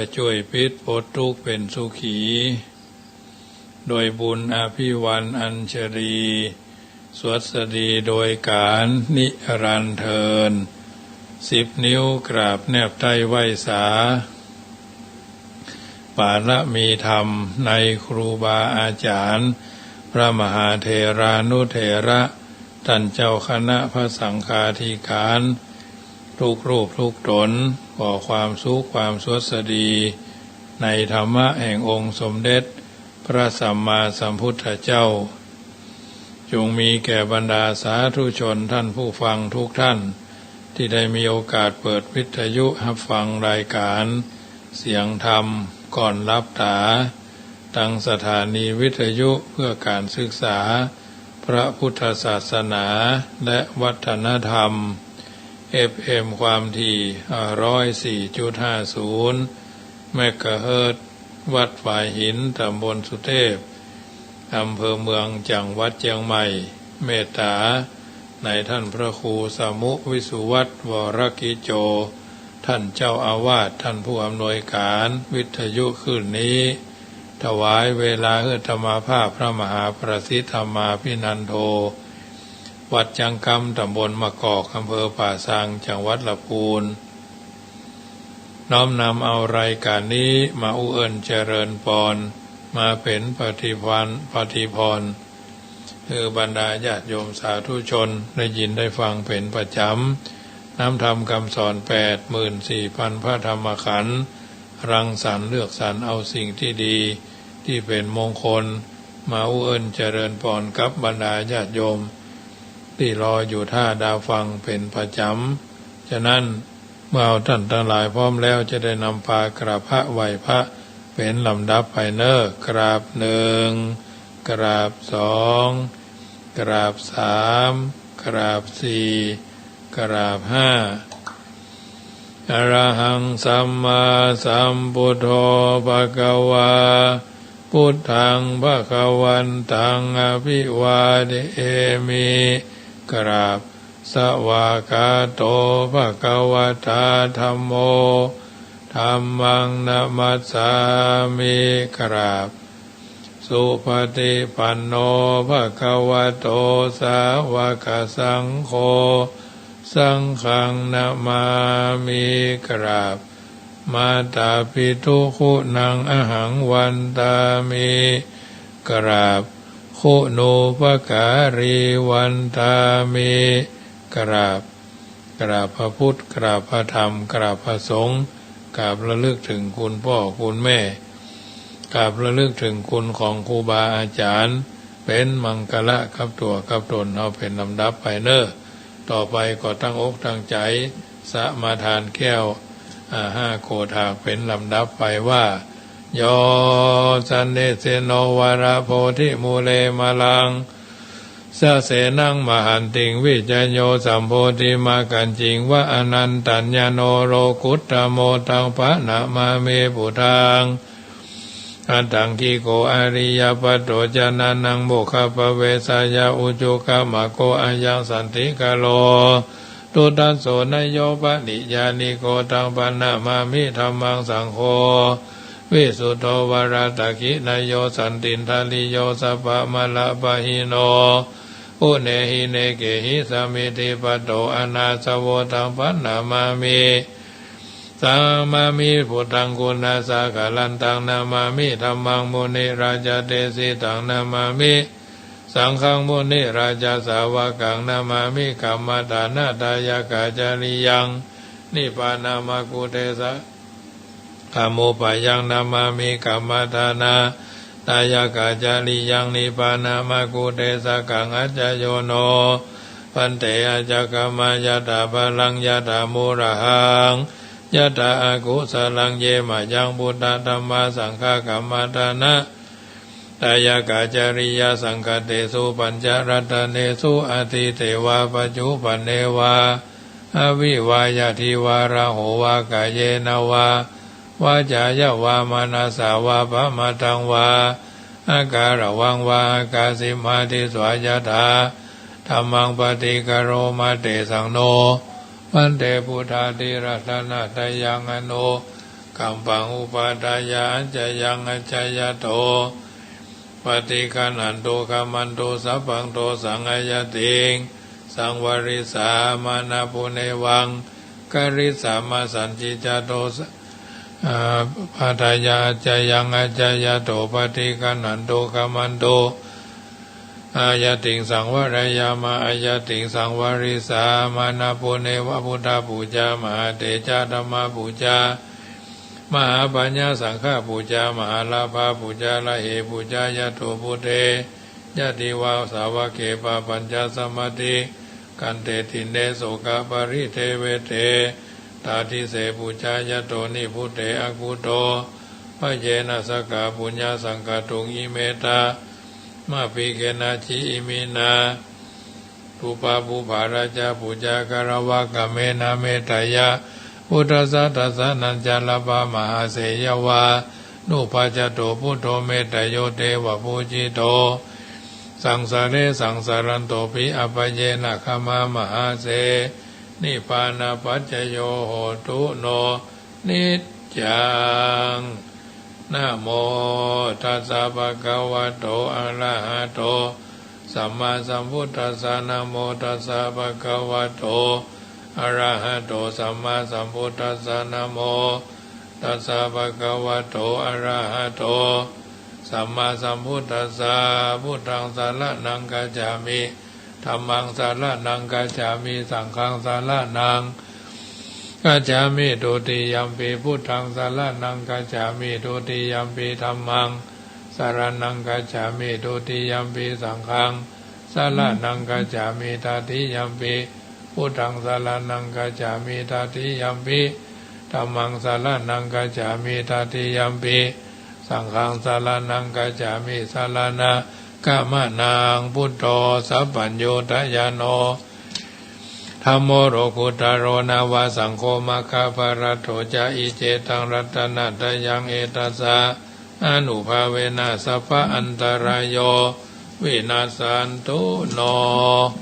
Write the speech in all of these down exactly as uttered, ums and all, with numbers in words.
จะจ้วยปิดป๊นตุ๊กข์เป๋นสุขี โดยบุญอภิวาทอัญชลี สวัสดีโดยก๋านนิรันดร์เทอญ สิบนิ้วกราบแนบใต้ไหว้สา ปารมีธรรมในครูบาอาจ๋ารย์ พระมหาเถรานุเถระ ต้านเจ้าคณะพระสังฆาธิการ ทุกรูปทุกต๋น ขอความสุขความสวัสดี ในธรรมะแห่งองค์สมเด็จพระสัมมาสัมพุทธเจ้า จงมีแก่บรรดาสาธุชนต้านผู้ฟังทุกต้าน ตี้ได้มีโอกาสเปิดวิทยุฮับฟังรายก๋านเสียงธรรมก่อนหลับต๋า ตางสถานีวิทยุเพื่อก๋านศึกษาพระพุทธศาสนาและวัฒนธรรม เอฟเอ็ม ความถี่ ร้อยสี่จุดห้าศูนย์ เมกะเฮิรตซ์ วัดฝายหิน ต๋ำบลสุเทพ อำเภอเมือง จังหวัดเจียงใหม่ เมตต๋านายต้านพระครูสมุห์ วิสุวัฒน์ วรกิจโจ ต้านเจ้าอาวาส ต้านผู้อำนวยก๋านวิทยุคลื่นนี้ ถวายเวลาหื้ออาตมาภาพพระมหาประสิทธิ์ธรรมาภินันโท วัดจังกำ ต๋ำบลมะกอก อำเภอป่าซาง จังหวัดละปูน น้อมนำเอารายก๋านนี้มาอู้เอิ้นเจริญปอน มาเป๋นปฏิพันธ์ ปฏิพร หื้อบรรดาญาติโยมสาธุชนได้ยินได้ฟังเป๋นประจ๋ำ น้ำธรรมกำสอนแปดหมื่นสี่พันพระธรรมขันธ์ รังสรรค์เลือกสรรเอาสิ่งตี้ดี ตี้เป๋นมงคล มาอู้เอิ้นเจริญปอนกับบรรดาญาติโยม ตี้รออยู่ต้าดาฟังเป๋นประจ๋ำ ฉะนั้น เมื่อเฮาต้านตังหลายพร้อมแล้ว จะได้นำพากราบพระไหว้พระเป๋นลำดับไปเน่อ กราบหนึ่ง กราบสอง กราบสาม กราบสี่ กราบห้า อะระหังสัมมาสัมพุทโธ ภะคะวา พุทธัง ภะคะวันตัง อะภิวาเทมิ กราบ สวากขาโต ภะคะวะตา ธัมโม ธัมมัง นะมัสสามิ กราบ สุปฏิปันโน ภะคะวะโต สาวกสังโฆ สังฆัง นะมามิ กราบ มาตาปิตุ คุณัง อะหัง วันตามิ กราบ คุณูปการี วันตามิ กราบ กราบพระพุทธ กราบพระธรรม กราบพระสงฆ์ กราบระลึกเถิงคุณป้อคุณแม่ กราบระลึกเถิงคุณของครูบาอาจ๋ารย์ เป๋นมังคละกับตั๋วกับต๋นเฮาเป๋นลำดับไปเน่อ ต่อไปก็ตั้งอกตั้งใจ๋ สมาทานแก้ว อาหาโขดหากเป๋นลำดับไปว่า โย สันนิสินโน วะระโพธิมูเล มะรัง สะเสนัง มหันติง วิชโย สัมโพธิมะกัญญิง วะอะนันตัญญโณ โลกุตตะโม ตัง พะ นะมามิ พุทธัง อัตถังคิโก อะริยะปัตโต จะนะนัง โมคคัพพะเวสสะยะ อุจุกะมะโก อะยัง สันติกะโร ทุตตัสโส นะโย ปะริญญาณิโก ตัง พะ นะมามิ ธัมมัง สังโฆ วิสุทโธ วะระตะขินะโย สันตินทะริโย สัพพะมะละปะหิโน ปุเณหิเนเกหิ สะมิทธิปัตโต อะนาสะโว ตัง พะ นะมามิ สะมามิ พุทธัง คุณัสสะกะรันตัง นะมามิ ธัมมัง มุนิราชะเตสิตัง นะมามิ สังฆัง มุนิราชะสาวะกัง นะมามิ กัมมะทานะ ทายะกะจริยัง นิพพานะมะกุเทสะ กะมุปะยัง นะมามิ กัมมะทานะ ทายะกะจริยัง นิพพานะมะกุเทสะกัง อัจจโยโน ภันเต อัจจกะมะ ยะถาพะลัง ยะถามูลหัง ยะถาอะกุสะลัง เยมะยัง พุทธะธัมมะสังฆะ กัมมะทานะ ทายะกะจริยะสังคะเตสุ ปัญจะรัตเนสุ อะตีเตวะ ปัจจุปันเนวะ อะวิวะ ยะทีวะ ระโหวะ กะเยนะวะ วาจายะวะ มะนะสสะวะ ปะมะทังวะ อะกะระวังวะ อะกะสิมะ ทิสสะ ยะถาธัมมัง ปะติกะโรมะ เตสังโน ภันเต พุทธาธิรัตนะตะยัง อะนุ Kammaṃ upādāya accayaṃ accayato paṭiggaṇhatu kammantu sabbaṃ dosaṃ. Ayattiṃ saṃvarissāma nāthu neva karissāma. Sañcicca dosa- a- pādāya accayaṃ accayato paṭiggaṇhatu kammantu. Ayattiṃ saṃvareyāma ayattiṃ saṃvarissāma nāthu neva. Buddhapūjā mahātejā dhammapūjā mahāpaññā saṅghapūjā mahālābhapūjā lahi pūjā. Yato buddhe ñātivasavake pāpañca samādikkante dīne sokaparideveṭe tādise pūjā. Yato nibbute aggutto bhayena sakkaṃ puññasaṅkhātuṃ imettā mabhi kenaci iminā. Rūpaṃ pubbañca pūjā gaḷavakkhaṃ mettāya buddhassa dassanañca labhā mahāse. Yāva nubbhājato buddho metteyyo devapūjito saṃsare saṃsarantopi appaye nakkhamā mahāse nibbānapaccayo hotu no niccaṃ. Namo tassa bhagavato arahato sammāsambuddhassa. Namo tassa bhagavato arahato sammāsambuddhassa. Namo tassa bhagavato arahato sammāsambuddhassa. Buddhaṃ saraṇaṃ gacchāmi. Dhammaṃ saraṇaṃ gacchāmi. Saṅghaṃ saraṇaṃ gacchāmi. Dutiyampi buddhaṃ saraṇaṃ gacchāmi. Dutiyampi dhammaṃ saraṇaṃ gacchāmi. Dutiyampi saṅghaṃ saraṇaṃ gacchāmi. Tatiyampi buddhaṃ saraṇaṃ gacchāmi. Tatiyampi dhammaṃ saraṇaṃ gacchāmi. Tatiyampi saṅghaṃ saraṇaṃ gacchāmi. Saraṇagamanaṃ. Buddho sabbaññutañāṇo dhammo lokuttaro nava saṅgho maggaphalaṭṭho ca. Iccetaṃ ratanattayaṃ etassa ānubhāvena sabba antarāyo vinassantu no.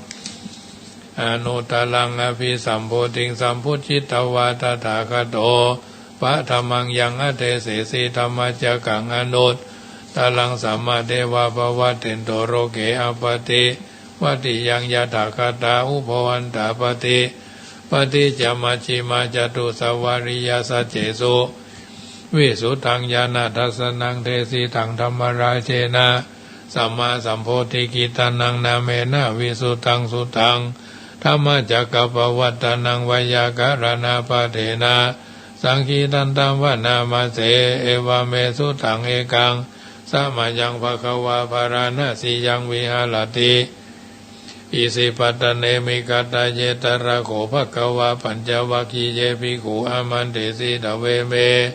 Anuttaraṃ abhisambodhiṃ sambujjhitvā tathāgato paṭhamaṃ yaṃ adesesi dhammacakkaṃ anuttaraṃ sammā devā pavattento loke appaṭivattiyaṃ. Yathāgatā ubho antā paṭipatti ca majjhimā catusavariyasaccesu visuddhaṃ ñāṇadassanaṃ desitaṃ dhammarājena sammāsambodhikittanaṃ nāmena visuddhaṃ suttaṃ dhammacakkappavattānaṃ veyyākaraṇapāṭhena saṅkhittaṃ taṃ bhaṇāma se. Evaṃ me sutaṃ. Ekaṃ samayaṃ bhagavā bārāṇasiyaṃ viharati isipatane migadāye. Tatra kho bhagavā pañcavaggiye bhikkhū āmantesi. Dveme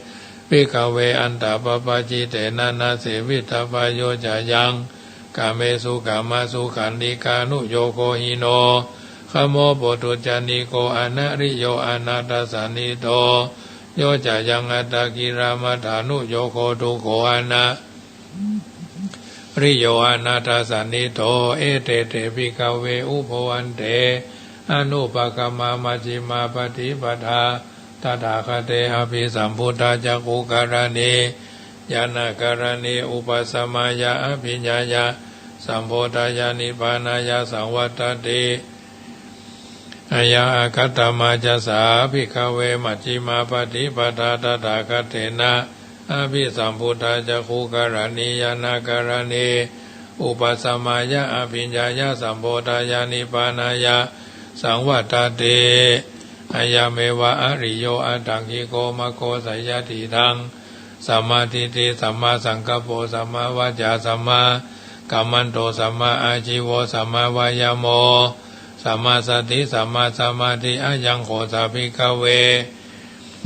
bhikkhave antā pabbajitena na sevitabbā. Yo cāyaṃ kāmesu kāmasukhallikānuyogo hīno gammo pothujjaniko anariyo anatthasañhito, yo cāyaṃ attakilamathānuyogo dukkho anariyo anatthasañhito. Ete te bhikkhave ubho ante anupagamma majjhimā paṭipadā tathāgate abhisambuddhacakkhukaraṇī ñāṇakaraṇī upasamāya abhiññāya sambodhāya nibbānāya saṃvattati. Ayaṃ āgatamā ca sā bhikkhave majjhimā paṭipadā tathāgatena abhisambuddhacakkhukaraṇī ñāṇakaraṇī upasamāya abhiññāya sambodhāya nibbānāya saṃvattati. Ayameva ariyo aṭṭhaṅgiko maggo. Seyyathīdaṃ, sammādiṭṭhi sammāsaṅkappo sammāvācā sammākammanto sammāājīvo sammāvāyāmo sammāsati sammāsamādhi. Ayaṃ kho sā bhikkhave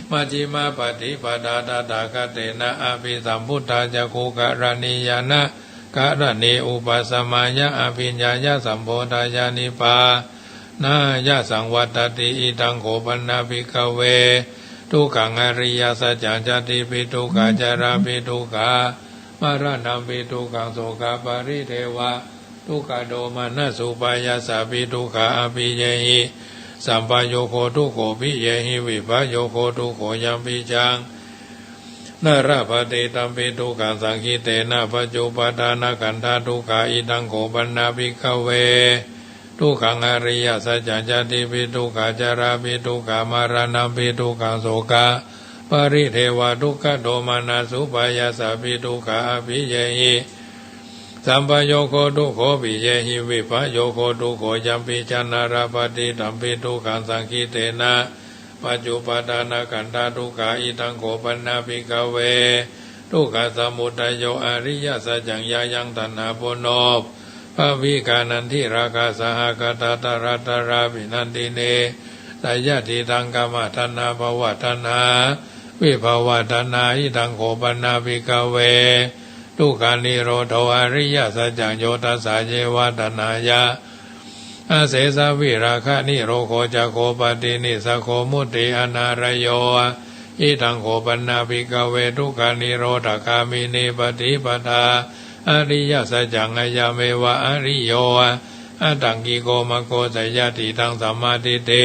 majjhimā paṭipadā tathāgatena abhisambuddhacakkhukaraṇī ñāṇakaraṇī upasamāya abhiññāya sambodhāya nibbānāya saṃvattati. Idaṃ kho pana bhikkhave dukkhaṃ ariyasaccaṃ. Jātipi dukkhā jarāpi dukkhā maraṇampi dukkhaṃ sokaparidevadukkhadomanassupāyāsāpi dukkhā appiyehi sampayogo dukkho piyehi vippayogo dukkho. Yampicchaṃ na labhati tampi dukkhasaṅkhittena paccuppādānakhandhadukkhā. Idaṃ kho pana bhikkhave dukkhaṃ ariyasaccaṃ. Jātipi dukkhā jarāpi dukkhā maraṇampi dukkhaṃ sokaparidevadukkhadomanassupāyāsāpi dukkhā appiyehi sampayogo dukkho piyehi vippayogo dukkho. Yampi ca na labhati tampi dukkhasaṅkhittena paccuppādānakhandhadukkhā. Idaṃ kho pana bhikkhave dukkhasamudayo ariyasaccaṃ. Yāyaṃ taṇhā ponobbhavikā nandirāgasahagatā tatratatrābhinandinī, seyyathīdaṃ, kāmataṇhā bhavataṇhā vibhavataṇhā. Idaṃ kho pana bhikkhave dukkhanirodho ariyasaccaṃ. Yo tassāyeva taṇhāya asesavirāganirodho cāgo paṭinissaggo mutti anālayo. Idaṃ kho pana bhikkhave dukkhanirodhagāminī paṭipadā ariyasaccaṃ. Ayameva ariyo aṭṭhaṅgiko maggo. Seyyathīdaṃ, sammādiṭṭhi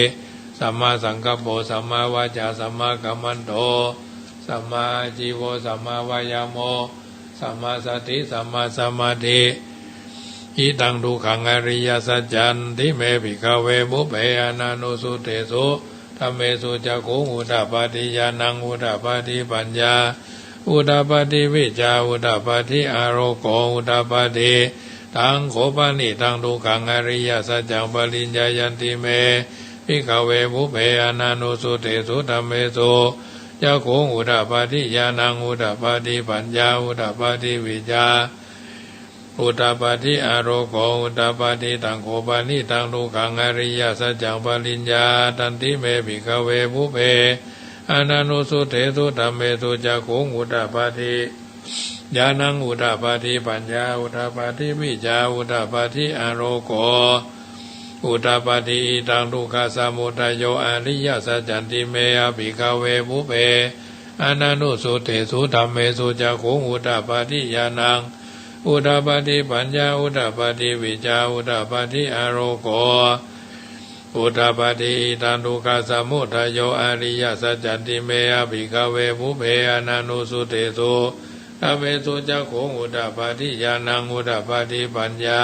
sammāsaṅkappo sammāvācā sammākammanto sammāājīvo sammāvāyāmo sammāsati sammāsamādhi. Idaṃ dukkhaṃ ariyasaccanti me bhikkhave pubbe ananussutesu dhammesu cakkhuṃ udapādi ñāṇaṃ udapādi paññā udapādi vijjā udapādi āloko udapādi. Taṃ kho panidaṃ dukkhaṃ ariyasaccaṃ pariññeyyanti me bhikkhave pubbe ananussutesu dhammesu cakkhuṃ udapādi ñāṇaṃ udapādi paññā udapādi vijjā udapādi āloko udapādi. Taṃ kho panidaṃ dukkhaṃ ariyasaccaṃ pariññātanti me bhikkhave pubbe ananussutesu dhammesu cakkhuṃ udapādi ñāṇaṃ udapādi paññā udapādi vijjā udapādi āloko udapādi. Idaṃ dukkhasamudayo ariyasaccanti me bhikkhave pubbe ananussutesu dhammesu cakkhuṃ udapādi ñāṇaṃ udapādi paññā udapādi vijjā udapādi āloko udapādi. Idaṃ dukkhasamudayo ariyasaccanti me bhikkhave pubbe ananussutesu dhammesu cakkhuṃ udapādi ñāṇaṃ udapādi paññā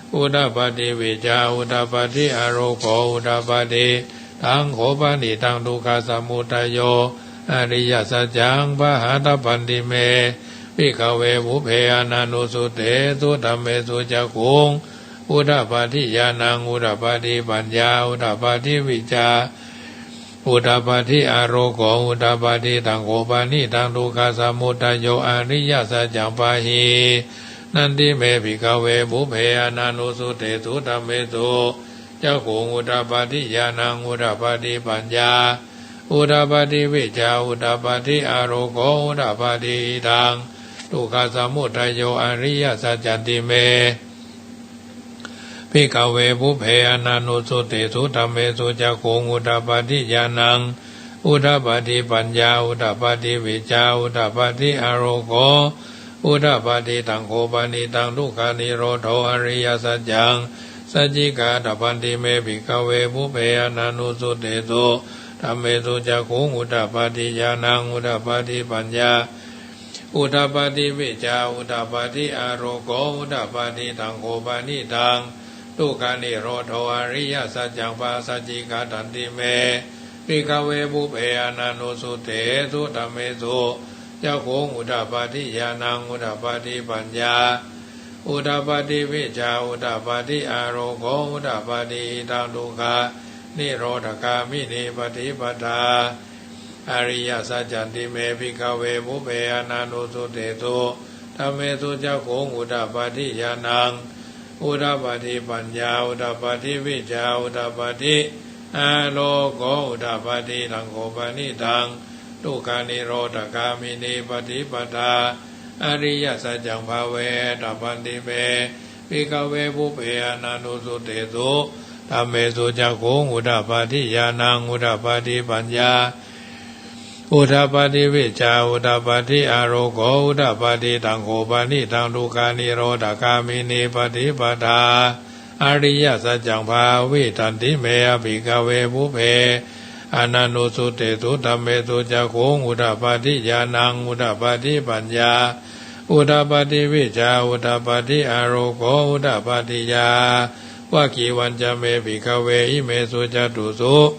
udapādi vijjā udapādi āloko udapādi. Taṃ kho panidaṃ dukkhasamudayo ariyasaccaṃ pahātabbanti me bhikkhave pubbe ananussutesu dhammesu cakkhuṃ udapādi ñāṇaṃ udapādi paññā udapādi vijjā udapādi āloko udapādi. Taṃ kho panidaṃ dukkhasamudayo ariyasaccaṃ pahīnanti me bhikkhave pubbe ananussutesu dhammesu cakkhuṃ udapādi ñāṇaṃ udapādi paññā udapādi vijjā udapādi āloko udapādi. Idaṃ dukkhasamudayo ariyasaccanti me bhikkhave pubbe ananussutesu dhammesu cakkhuṃ udapādi ñāṇaṃ udapādi paññā udapādi vijjā udapādi āloko udapādi. Taṃ kho panidaṃ dukkhanirodho ariyasaccaṃ sacchikātabbanti me bhikkhave pubbe ananussutesu dhammesu cakkhuṃ udapādi ñāṇaṃ udapādi paññā udapādi vijjā udapādi āloko udapādi. Taṃ kho panidaṃ dukkhanirodho ariyasaccaṃ pahāsacchikātanti me bhikkhave pubbe ananussutesu dhammesu cakkhuṃ udapādi ñāṇaṃ udapādi paññā udapādi vijjā udapādi āloko udapādi. Idaṃ dukkhanirodhagāminī paṭipadā ariyasaccanti me bhikkhave pubbe ananussutesu dhammesu cakkhuṃ udapādi ñāṇaṃ udapādi paññā udapādi vijjā udapādi āloko udapādi. Taṃ kho panidaṃ dukkhanirodhagāminī paṭipadā ariyasaccaṃ bhāvetabbanti me bhikkhave pubbe ananussutesu dhammesu cakkhuṃ udapādi ñāṇaṃ udapādi paññā udapādi vijjā udapādi āloko udapādi. Taṃ kho panidaṃ dukkhanirodhagāminī paṭipadā ariyasaccaṃ bhāvitanti me bhikkhave pubbe Ananussutesu dhammesu cakkhuṃ udapādi, ñāṇaṃ udapādi, paññā udapādi, vijjā udapādi, āloko udapādi. Yāvakīvañca me bhikkhave imesu catūsu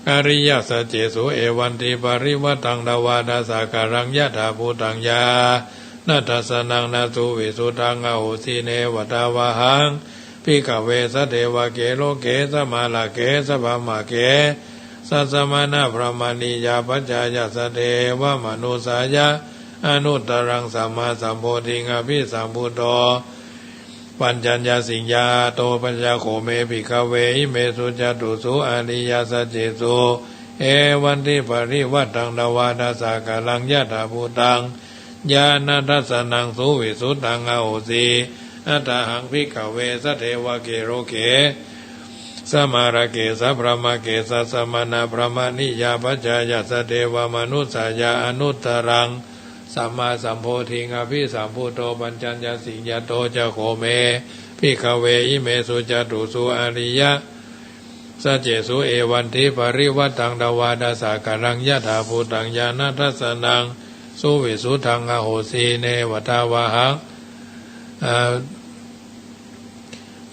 ariyasaccesu evantiparivaṭṭaṃ dvādasākāraṃ yathābhūtaṃ ñāṇadassanaṃ na suvisuddhaṃ ahosi, neva tāvāhaṃ bhikkhave sadevake loke samārake sabrahmake sassamaṇabrāhmaṇiyā pajāya sadevamanussāya anuttaraṃ sammāsambodhiṃ abhisambuddho pañcaññasiṃ. Yato paccako me bhikkhave imesu catūsu ariyasaccesu evantiparivaṭṭaṃ dvādasākāraṃ yathābhūtaṃ ñāṇadassanaṃ suvisuddhaṃ ahosi, athāhaṃ bhikkhave sadevake loke samārake sabrahmake sassamaṇabrāhmaṇiyā pajāya sadevamanussāya anuttaraṃ sammāsambodhiṃ abhisambuddho pañcaññasiṃ. Yato ca kho me bhikkhave imesu catūsu ariyasaccesu evantiparivaṭṭaṃ dvādasākāraṃ yathābhūtaṃ ñāṇadassanaṃ suvisuddhaṃ ahosi, neva tāvāhaṃ, ā,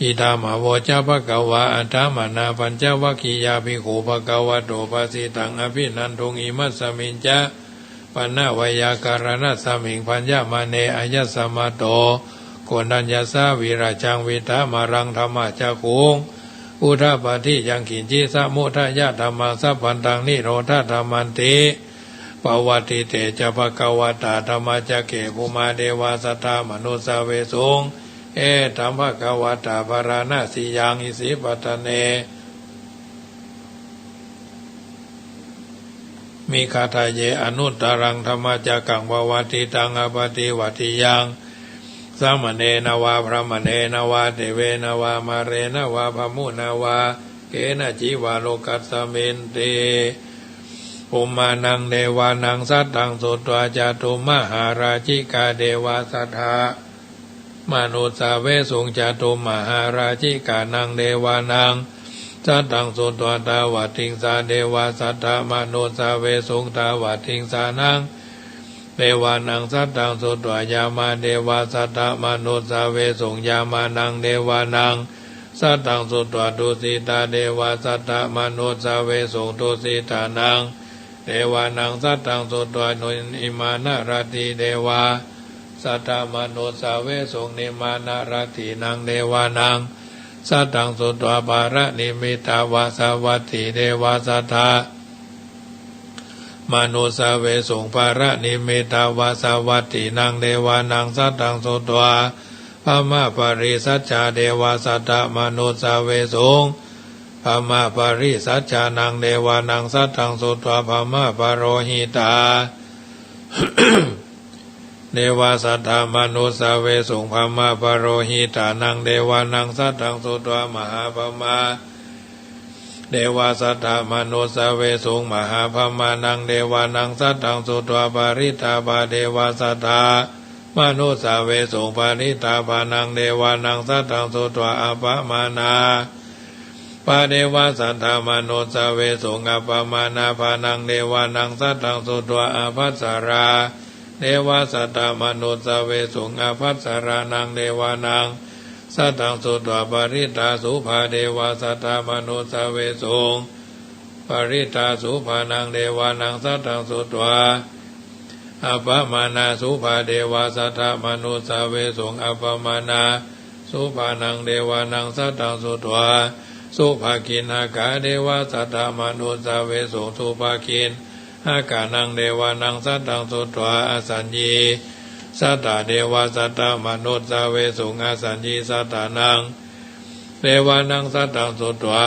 idamavoca bhagavā. Attamanā pañcavaggiyā bhikkhū bhagavato bhāsitaṃ abhinanduṃ. Imasmiñca pana veyyākaraṇasmiṃ bhaññamāne āyasmato koṇḍaññassa virajaṃ vītamalaṃ dhammacakkhuṃ udapādi: yaṃ kiñci samudayadhammaṃ sabbantaṃ nirodhadhammanti. Pavattite ca bhagavatā dhammacakke bhummā devā saddamanussāvesuṃ: etambhagavatā bārāṇasiyaṃ isipatane migadāye anuttaraṃ dhammacakkaṃ pavattitaṃ appaṭivattiyaṃ samaṇena vā brāhmaṇena vā devena vā mārena vā brahmunā vā kenaci vā lokasminti. Bhummānaṃ devānaṃ saddaṃ sutvā cātummahārājikā devā saddamanussāvesuṃ. Cātummahārājikānaṃ devānaṃ saddaṃ sutvā tāvatiṃsā devā saddamanussāvesuṃ. Tāvatiṃsānaṃ devānaṃ saddaṃ sutvā yāmā devā saddamanussāvesuṃ. Yāmānaṃ devānaṃ saddaṃ sutvā tusitā devā saddamanussāvesuṃ. Tusitānaṃ devānaṃ saddaṃ sutvā nimmānaratī devā saddamanussāvesuṃ. Nimmānaratīnaṃ devānaṃ saddaṃ sutvā paranimmitavasavattī devā saddamanussāvesuṃ. Paranimmitavasavattīnaṃ devānaṃ saddaṃ sutvā brahmapārisajjā devā saddamanussāvesuṃ. Brahmapārisajjānaṃ devānaṃ saddaṃ sutvā brahmapurohitā devā saddamanussāvesuṃ. Brahmapurohitānaṃ devānaṃ saddaṃ sutvā mahābrahmā devā saddamanussāvesuṃ. Mahābrahmānaṃ devānaṃ saddaṃ sutvā parittābhā devā saddamanussāvesuṃ. Parittābhānaṃ devānaṃ saddaṃ sutvā appamāṇābhā devā saddamanussāvesuṃ. Appamāṇābhānaṃ devānaṃ saddaṃ sutvā ābhassarā devā saddamanussāvesuṃ. Ābhassarānaṃ devānaṃ saddaṃ sutvā parittāsubhā devā saddamanussāvesuṃ. Parittāsubhānaṃ devānaṃ saddaṃ sutvā appamāṇāsubhā devā saddamanussāvesuṃ. Appamāṇāsubhānaṃ devānaṃ saddaṃ sutvā subhakiṇhakā devā saddamanussāvesuṃ. Subhakiṇhakānaṃ devānaṃ saddaṃ sutvā asaññī sattā devā saddamanussāvesuṃ. Asaññīsattānaṃ devānaṃ saddaṃ sutvā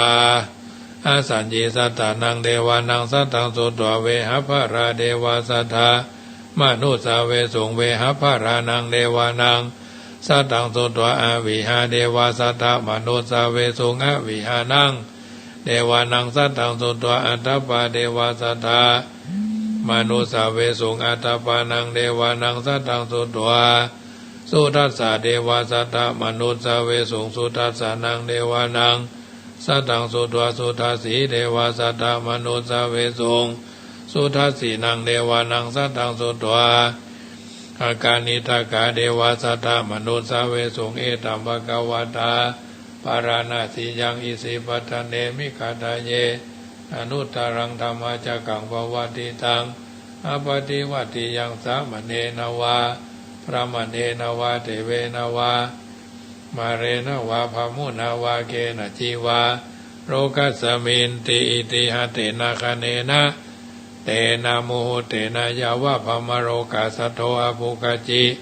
asaññīsattānaṃ devānaṃ saddaṃ sutvā vehapphalā devā saddamanussāvesuṃ. Vehapphalānaṃ devānaṃ saddaṃ sutvā avihā devā saddamanussāvesuṃ. Avihānaṃ devānaṃ saddaṃ sutvā atappā devā saddamanussāvesuṃ. Atappānaṃ devānaṃ saddaṃ sutvā sudassā devā saddamanussāvesuṃ. Sudassānaṃ devānaṃ Saddaṃ sutvā sudassī devā saddamanussāvesuṃ. Sudassīnaṃ devānaṃ saddaṃ sutvā akaniṭṭhakā devā saddamanussāvesuṃ. Etambhagavatā bārāṇasiyaṃ isipatane migadāye anuttaraṃ dhammacakkaṃ pavattitaṃ appaṭivattiyaṃ samaṇena vā brāhmaṇena vā devena vā mārena vā brahmunā vā kenaci vā lokasminti. Itiha tena khaṇena tena muhuttena yāva brahmalokā saddo abbhuggacchi.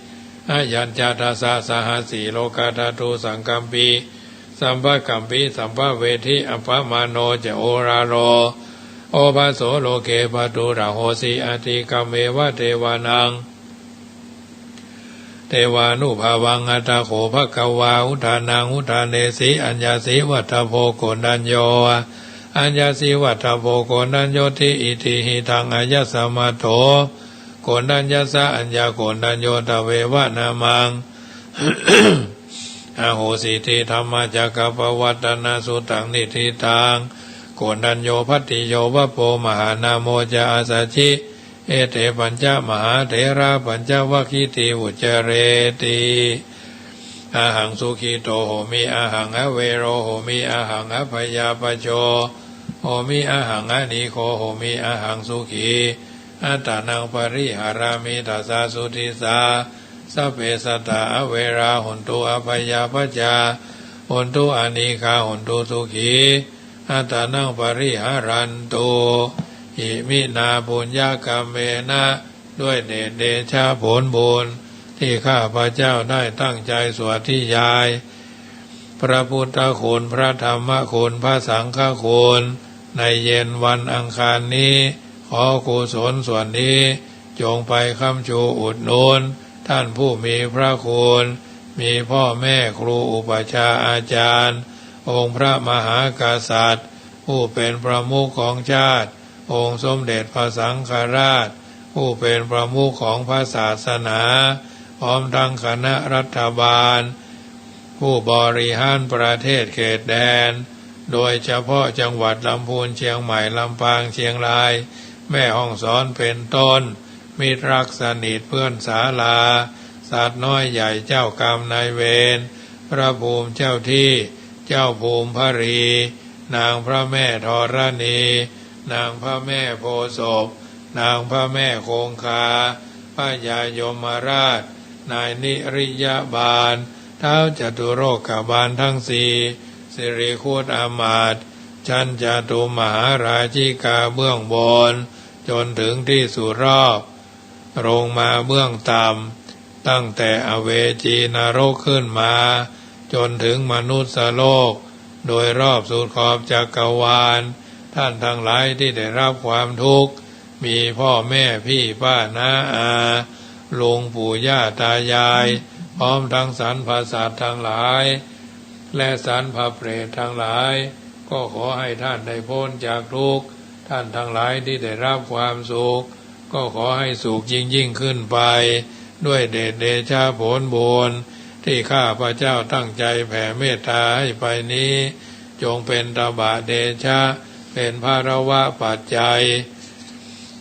Ayañca dasasahassī lokadhātu saṅkampi sampakampi sampavedhi. Appamāṇo ca oḷāro obhāso loke pāturahosi atikkammeva devānaṃ devānubhāvaṃ. Atha kho bhagavā udānaṃ udānesi: Aññāsi vata bho Koṇḍañño, aññāsi vata bho Koṇḍaññoti. Itihidaṃ āyasmato Koṇḍaññassa aññākoṇḍañño tveva nāmaṃ ahosīti dhammacakkappavattana suttaṃ niṭṭhitaṃ. Koṇḍañño bhaddiyo vappo mahānāmo ca āsaji. Ete pañca mahātherā pañcavaggīti vuccareti. Ahaṃ sukhito homi, ahaṃ avero homi, ahaṃ abyāpajjho homi, ahaṃ anīgho homi, ahaṃ sukhī attānaṃ pariharāmi. Tasā suddhisā sabbe sattā averā hontu abyāpajjhā hontu anīghā hontu sukhī attānaṃ pariharantu. Iminā puññakammena ด้วยเดชเดชะผลบุญที่ข้าพเจ้าได้ตั้งใจสวดนิยายพระพุทธคุณ พระธรรมคุณ พระสังฆคุณ ในเย็นวันอังคารนี้ ขอกุศลส่วนนี้จงไปค้ำชูอุดหนุนท่านผู้มีพระคุณ มีพ่อแม่ครูอุปัชฌาย์อาจารย์ องค์พระมหากษัตริย์ ผู้เป็นประมุขของชาติ องค์สมเด็จพระสังฆราช ผู้เป็นประมุขของพระศาสนา พร้อมทั้งคณะรัฐบาล ผู้บริหารประเทศเขตแดน โดยเฉพาะจังหวัดลำพูน เชียงใหม่ ลำปาง เชียงราย แม่ฮ่องสอน เป็นต้น มิตรรักสนิทเพื่อนศาลา สัตว์น้อยใหญ่เจ้ากรรมนายเวร พระภูมิเจ้าที่ เจ้าภูมิพรี นางพระแม่ธรณี นางพระแม่โพธิ์ศพ นางพระแม่คงคา พญายมราช นายนิริยบาล ท้าวจตุโลกบาลทั้งสี่ สิริคุตอมาตย์ ชั้นจตุมหาราชิกาเบื้องบน จนถึงที่สุดรอบ ลงมาเบื้องต่ำ ตั้งแต่อเวจีนรกขึ้นมา จนถึงมนุษย์โลก โดยรอบสุดขอบจักรวาล ท่านทั้งหลายที่ได้รับความทุกข์ มีพ่อแม่พี่ป้าน้าอา ลุงปู่ย่าตายาย พร้อมทั้งสรรพสัตว์ทั้งหลาย และสรรพเปรตทั้งหลาย ก็ขอให้ท่านได้พ้นจากทุกข์ ท่านทั้งหลายที่ได้รับความสุข ก็ขอให้สุขยิ่งๆ ขึ้นไป ด้วยเดชเดชะผลบุญ ที่ข้าพเจ้าตั้งใจแผ่เมตตาให้ไปนี้ จงเป็นตบะเดชะ เป็นพลวปัจจัย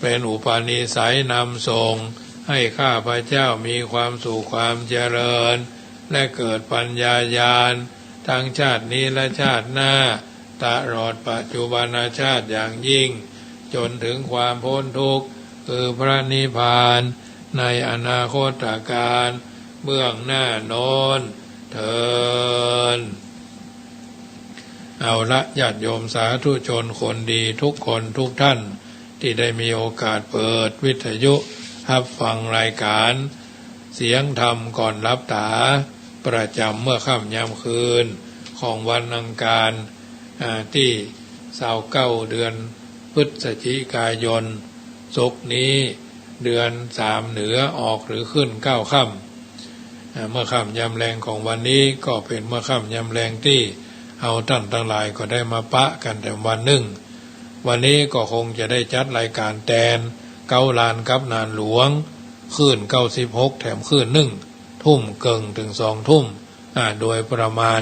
เป็นอุปนิสัยนำส่ง ให้ข้าพเจ้ามีความสุขความเจริญ และเกิดปัญญาญาณ ทั้งชาตินี้และชาติหน้า ตลอดปัจจุบันชาติอย่างยิ่ง จนถึงความพ้นทุกข์ คือพระนิพพาน ในอนาคตกาลเบื้องหน้าโน้นเทอญ เอาละ ญาติโยมสาธุชนคนดีทุกคนทุกท่าน ที่ได้มีโอกาสเปิดวิทยุรับฟังรายการเสียงธรรมก่อนหลับต๋า ประจำเมื่อค่ำยามคืนของวันอังคาร อ่า ตี้ซาวเก้า เดือนพฤศจิกายน ศุกร์นี้เดือนสามเหนือออกหรือขึ้นเก้าค่ำ อ่า เมื่อค่ำยามแลงของวันนี้ก็เป็นเมื่อค่ำยามแลงตี้เฮาต้านตังหลายก็ได้มาปะกั๋นแถมวันนึ่ง วันนี้ก็คงจะได้จัดรายการแตนเก๊าลานกับนานหลวง คลื่นเก้าสิบหกแถมคลื่นนึ่ง ทุ่มเกิ่งเถิงสองทุ่ม อ่า โดยประมาณ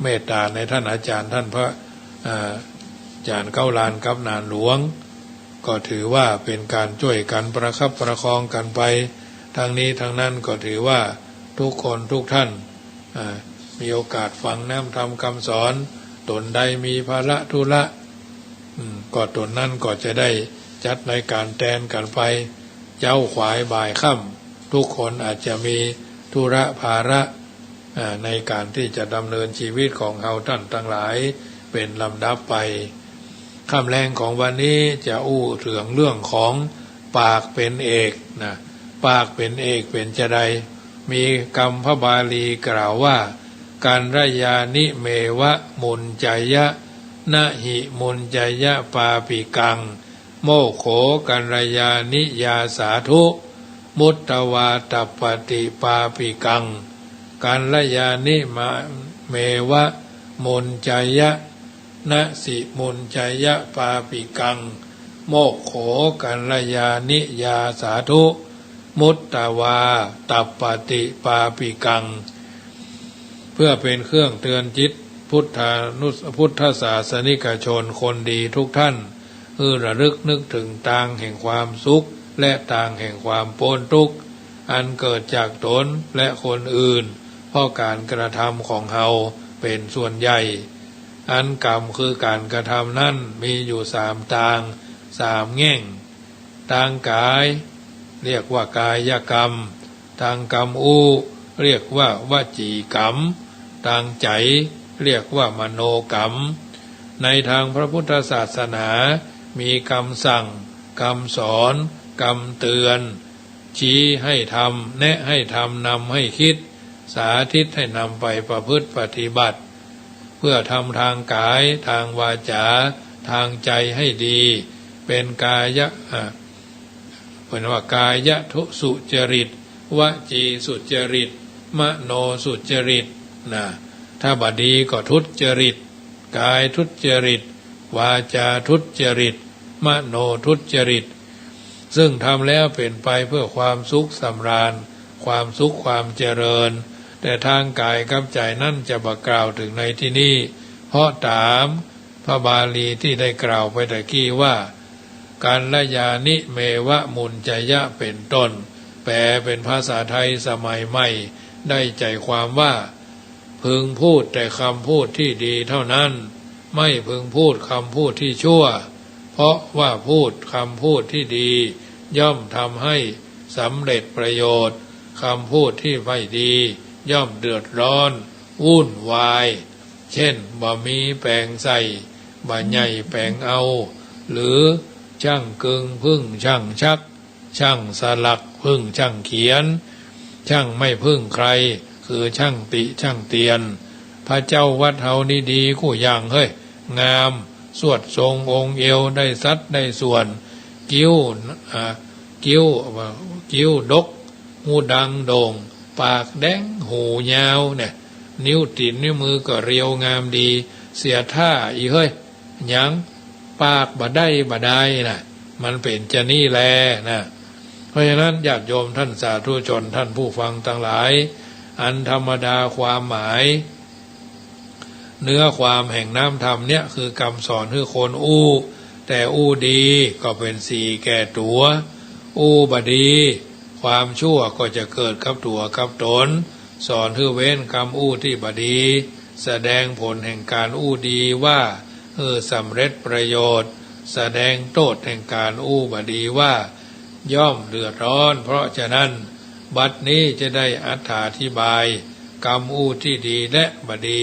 เมตต๋าในต้านอาจ๋ารย์ต้านพระ อ่า จ๋ารย์เก๊าลานกับหนานหลวง ก็ถือว่าเป๋นก๋านจ้วยกั๋นประคับประคองกั๋นไป ตึงนี้ตึงนั้นก็ถือว่ากู้คนกู้ต้าน อ่า มีโอกาสฟังน้ำธรรมกำสอน ตนใดมีภาระธุระ อืม ก็ตนนั้นก็จะได้จัดรายก๋านแตนกั๋นไป เจ๊าขวายบ่ายค่ำ กู้คนอาจจะมีธุระภาระ อ่า ในก๋านตี้จะดำเนินจีวิตของเฮาต้านตังหลายเป๋นลำดับไป ค่ำแลงของวันนี้จะอู้เถิงเรื่องของปากเป๋นเอกนะ ปากเป๋นเอกเป๋นจาใด มีกำพระบาลีกล่าวว่า กัลยาณิเมวะมุญจายะ นะหิมุญจายะปาปิกัง โมคโข กัลยาณิยาสาธุ มุตตวาตัปปติปาปิกัง กัลยาณิมะ เมวะ มุญจายะ นะสิมุญจายะปาปิกัง โมคโข กัลยาณิยาสาธุ มุตตวาตัปปติปาปิกัง เพื่อเป๋นเครื่องเตือนจิตพุทธานุส- พุทธศาสนิกชนคนดีกู้ต้าน หื้อระลึกนึกเถิงตางแห่งความสุข และตางแห่งความป๊นตุ๊กข์ อันเกิดจากตนและคนอื่น เพราะก๋านกระทำของเฮาเป๋นส่วนใหญ่ อันกำคือก๋านกระทำนั้นมีอยู่สามตาง สามแง่ง ตางก๋าย เรียกว่ากายกรรม ตางกำอู้ เรียกว่าวจีกรรม ตางใจ๋ เรียกว่ามโนกรรม ในตางพระพุทธศาสนา มีกำสั่ง กำสอน กำเตือน ชี้ให้ทำ แนะให้ทำ นำให้คิด สาธิตให้นำไปประพฤติปฏิบัติ เพื่อทำตางก๋าย ตางวาจา ตางใจ๋ให้ดี เป๋นกายะ อ่ะ เป๋นว่ากายะทุสุจริต วจีสุจริต มโนสุจริต นะ ถ้าบ่ดีก็ทุจริต กายทุจริต วาจาทุจริต มโนทุจริต ซึ่งทำแล้วเป๋นไปเพื่อความสุขสำราญ ความสุขความเจริญ แต่ตางก๋ายกับใจ๋นั้นจะบ่กล่าวเถิงในตี้นี้ เพราะต๋าม พระบาลีตี้ได้กล่าวไปตะกี้ว่า กัลยาณิเมวะมุญจายะ เป๋นต้น แปลเป๋นภาษาไทยสมัยใหม่ ได้ใจ๋ความว่า พึงพูดแต่กำพูดตี้ดีเต้านั้น ไม่พึงพูดกำพูดตี้ชั่ว เพราะว่าพูดกำพูดตี้ดี ย่อมทำให้สำเร็จประโยชน์ กำพูดตี้ไม่ดี ย่อมเดือดร้อน วุ่นวาย เจ้น บ่มีแป๋งใส่ บ่ใหญ่แป๋งเอา หรือ จ้างกึงผึ้งจ้างชัก จ้างสลักผึ้งจ้างเขียน จ้างไม่พึ่งใคร คือจ้างติจ้างเตียน พระเจ้าวัดเฮานี่ดีกู้อย่างเฮ้ย งาม สวดทรงองค์เอว ได้สัดได้ส่วน คิ้ว อ่า คิ้ว คิ้วดก หูดังโด่ง ปากแดง หูยาวเนี่ย นิ้วตี๋นนิ้วมือก็เรียวงามดี เสียท่าอีเฮ้ย หยัง ปากบ่ได้บ่ได้นะ มันเป๋นจานี้แลนะ เพราะฉะนั้นญาติโยมต้านสาธุชน ต้านผู้ฟังตังหลาย อันธรรมดาความหมาย เนื้อความแห่งน้ำธรรมเนี่ย คือกำสอนหื้อคนอู้ แต่อู้ดีก็เป๋นสีแก่ตั๋ว อู้บ่ดี ความชั่วก็จะเกิดกับตั๋วกับต๋น สอนหื้อเว้นกำอู้ตี้บ่ดี แสดงผลแห่งก๋านอู้ดีว่า หื้อสำเร็จประโยชน์ แสดงโต้ษแห่งก๋านอู้บ่ดีว่า ย่อมเดือดร้อน เพราะฉะนั้น บัดนี้จะได้อธิบาย กำอู้ตี้ดีและบ่ดี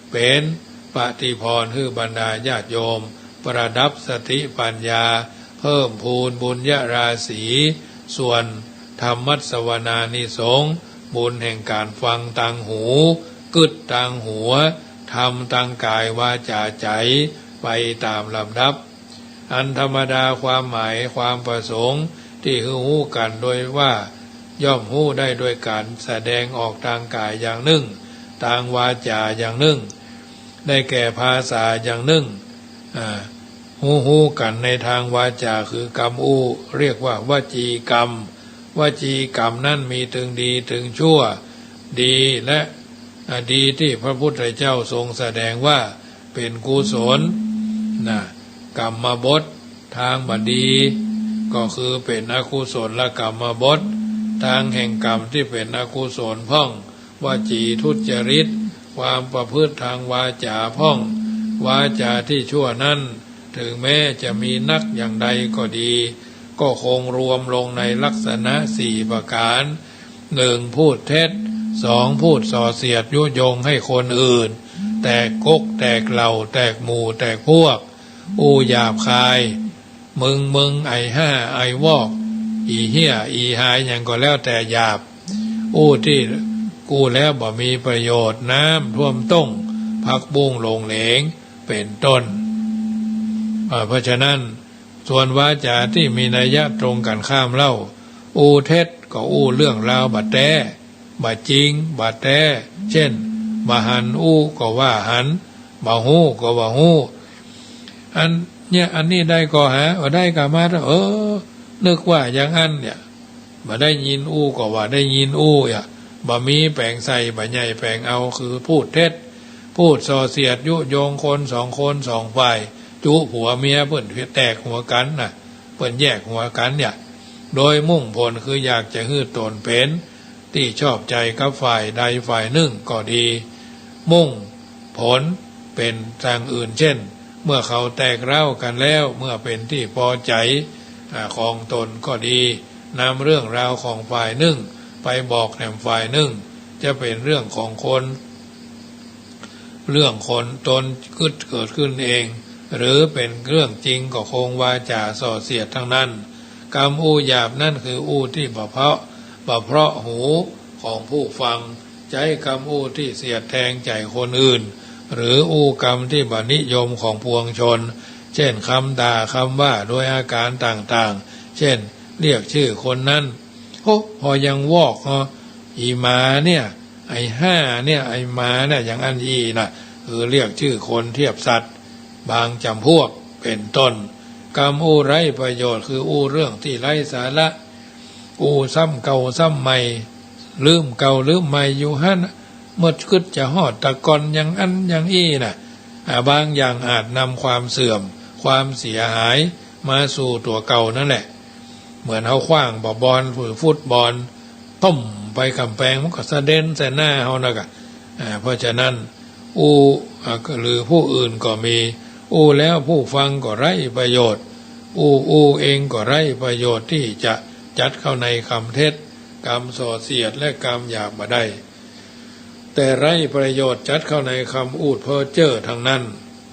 เป๋นปฏิภรณ์หื้อบรรดาญาติโยม ประดับสติปัญญา เพิ่มพูนบุญญาราศี ส่วนธรรมสวนานิสงส์ บุญแห่งก๋านฟังตางหู กึ๊ดตางหัว ทำตางก๋ายวาจาใจ๋ ไปต๋ามลำดับ อันธรรมดาความหมายความประสงค์ ตี้หื้อฮู้กั๋นโดยว่า ย่อมฮู้ได้โดยก๋านแสดงออกตางก๋ายอย่างนึ่ง ตางวาจาอย่างนึ่ง ได้แก่ภาษาอย่างนึ่ง อ่า ฮู้ฮู้กั๋นในตางวาจา คือกำอู้ เรียกว่าวจีกรรม วจีกรรมนั้นมีตึงดีตึงชั่ว ดีและ อ่า ดีตี้พระพุทธเจ้าทรงแสดงว่าเป๋นกุศล นะ กรรมบท ตางบ่ดี ก็คือเป๋นอกุศลกรรมบท ตางแห่งกรรมตี้เป๋นอกุศลพ่อง วจีทุจริต ความประพฤติตางวาจ๋าพ่อง วาจ๋าตี้ชั่วนั้น เถิงแม้จะมีนักอย่างใดก็ดี ก็คงรวมลงในลักษณะสี่ประก๋าน หนึ่ง พูดเท็จ สอง พูดส่อเสียดยุยงให้คนอื่น แตกก๊ก แตกเหล่า แตกหมู่ แตกพวก อู้หยาบคาย มึง มึง ไอ้ห่า ไอ้วอก อี่เฮี้ย อี่หาย หยังก็แล้วแต่หยาบ อู้ตี้ อู้แล้วบ่มีประโยชน์ น้ำท่วมต้ง ผักบุ้งหลงเหลง เป๋นต้น อ่า เพราะฉะนั้น ส่วนวาจ๋าตี้มีนัยยะตรงกั๋นข้ามเล่า อู้เท็จ ก็อู้เรื่องราวบ่แต๊ บ่จริง บ่แต๊ เจ้น บ่หันอู้ก็ว่าหัน บ่ฮู้ก็ว่าฮู้ อันเนี่ย อันนี้ได้ก่อหา บ่ได้ก่อมา เออ นึกว่าอย่างอั้นเนี่ย บ่ได้ยินอู้ก็ว่าได้ยินอู้ อย่า บ่มีแป๋งใส่ บ่ใหญ่แป๋งเอา คือพูดเท็จ พูดส่อเสียดยุยงคนสองคนสองฝ่าย จุผัวเมียเปิ้นแตกหัวกั๋นนะ เปิ้นแยกหัวกั๋นเนี่ย โดยมุ่งผลคืออยากจะหื้อตนเป๋นตี้ชอบใจ๋กับฝ่ายใดฝ่ายนึ่งก็ดี มุ่งผลเป๋นตางอื่น เจ้น เมื่อเขาแตกร้าวกั๋นแล้ว เมื่อเป๋นตี้ปอใจ๋ อ่า ของตนก็ดี นำเรื่องราวของฝ่ายนึ่งไปบอกแหมฝ่ายนึ่ง จะเป๋นเรื่องของคน เรื่องคนตนกึ๊ดเกิดขึ้นเอง หรือเป๋นเรื่องจริงก็คงวาจ๋าส่อเสียดตังนั้น กำอู้หยาบนั้นคืออู้ตี้บ่เพราะ บ่เพราะหูของผู้ฟัง ใจ๊กำอู้ตี้เสียดแตงใจ๋คนอื่น หรืออู้กำตี้บ่นิยมของปวงชน เจ้น กำด่ากำว่าโดยอาก๋านต่างๆ เจ้น เรียกจื้อคนนั้น โอ้ ผ่อยังวอกเนาะ อี่หมาเนี่ย ไอ้ห่าเนี่ย ไอ้หมาเนี่ย อย่างอั้นอี้นะ คือเรียกจื้อคนเทียบสัตว์บางจ๋ำพวก เป๋นต้น กำอู้ไร้ประโยชน์ คืออู้เรื่องตี้ไร้สาระ อู้ซ้ำเก่าซ้ำใหม่ ลืมเก่าลืมใหม่อยู่หั้น เมื่อกึ๊ดจะฮอดตะกอนอย่างอั้นอย่างอี้นะ อ่า บางอย่างอาจนำความเสื่อม ความเสียหายมาสู่ตั๋วเก่านั้นแหละ เหมือนเฮาขว้างบ่าบอล หรือฟุตบอล ต้มไปก๋ำแปง มันก็สะเด็นใส่หน้าเฮานะกะ อ่า เพราะฉะนั้น อู้ อ่า หรือผู้อื่นก็มี อู้แล้วผู้ฟังก็ไร้ประโยชน์ อู้ อู้เองก็ไร้ประโยชน์ตี้จะจัดเข้าในกำเท็จ กำส่อเสียด และกำหยาบบ่ได้ แต่ไร้ประโยชน์จัดเข้าในกำอู้เพ้อเจ้อตังนั้น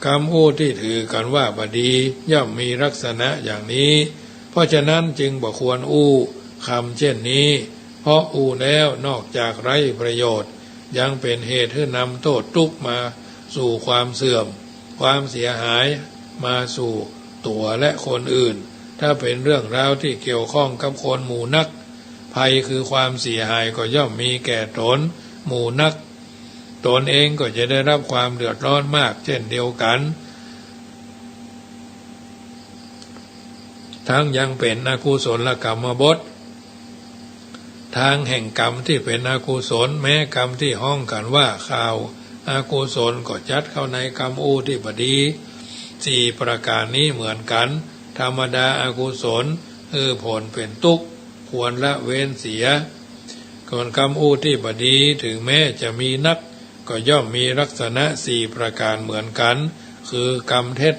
กำอู้ตี้ถือกั๋นว่าบ่ดี ย่อมมีลักษณะอย่างนี้ เพราะฉะนั้นจึงบ่ควรอู้กำเจ้นนี้ เพราะอู้แล้วนอกจากไร้ประโยชน์ ยังเป๋นเหตุหื้อนำโต้ษตุ๊กข์มาสู่ความเสื่อม ความเสียหายมาสู่ตั๋วและคนอื่น ถ้าเป๋นเรื่องราวตี้เกี่ยวข้องกับคนหมู่นัก ภัยคือความเสียหายก็ย่อมมีแก่ตนหมู่นัก ตนเองก็จะได้รับความเดือดร้อนมากเจ้นเดียวกั๋น ทั้งยังเป๋นอกุศลกรรมบท ตางแห่งกรรมตี้เป๋นอกุศล แม้กรรมตี้ฮ้องกั๋นว่าข่าวอกุศลก็จัดเข้าในกำอู้ตี้บ่ดี สี่ประก๋านนี้เหมือนกั๋น ธรรมดาอกุศล หื้อผลเป๋นตุ๊กข์ ควรละเว้นเสีย ส่วนกำอู้ตี้บ่ดี เถิงแม้จะมีนัก ก็ย่อมมีลักษณะสี่ประก๋านเหมือนกั๋น คือกำเท็จ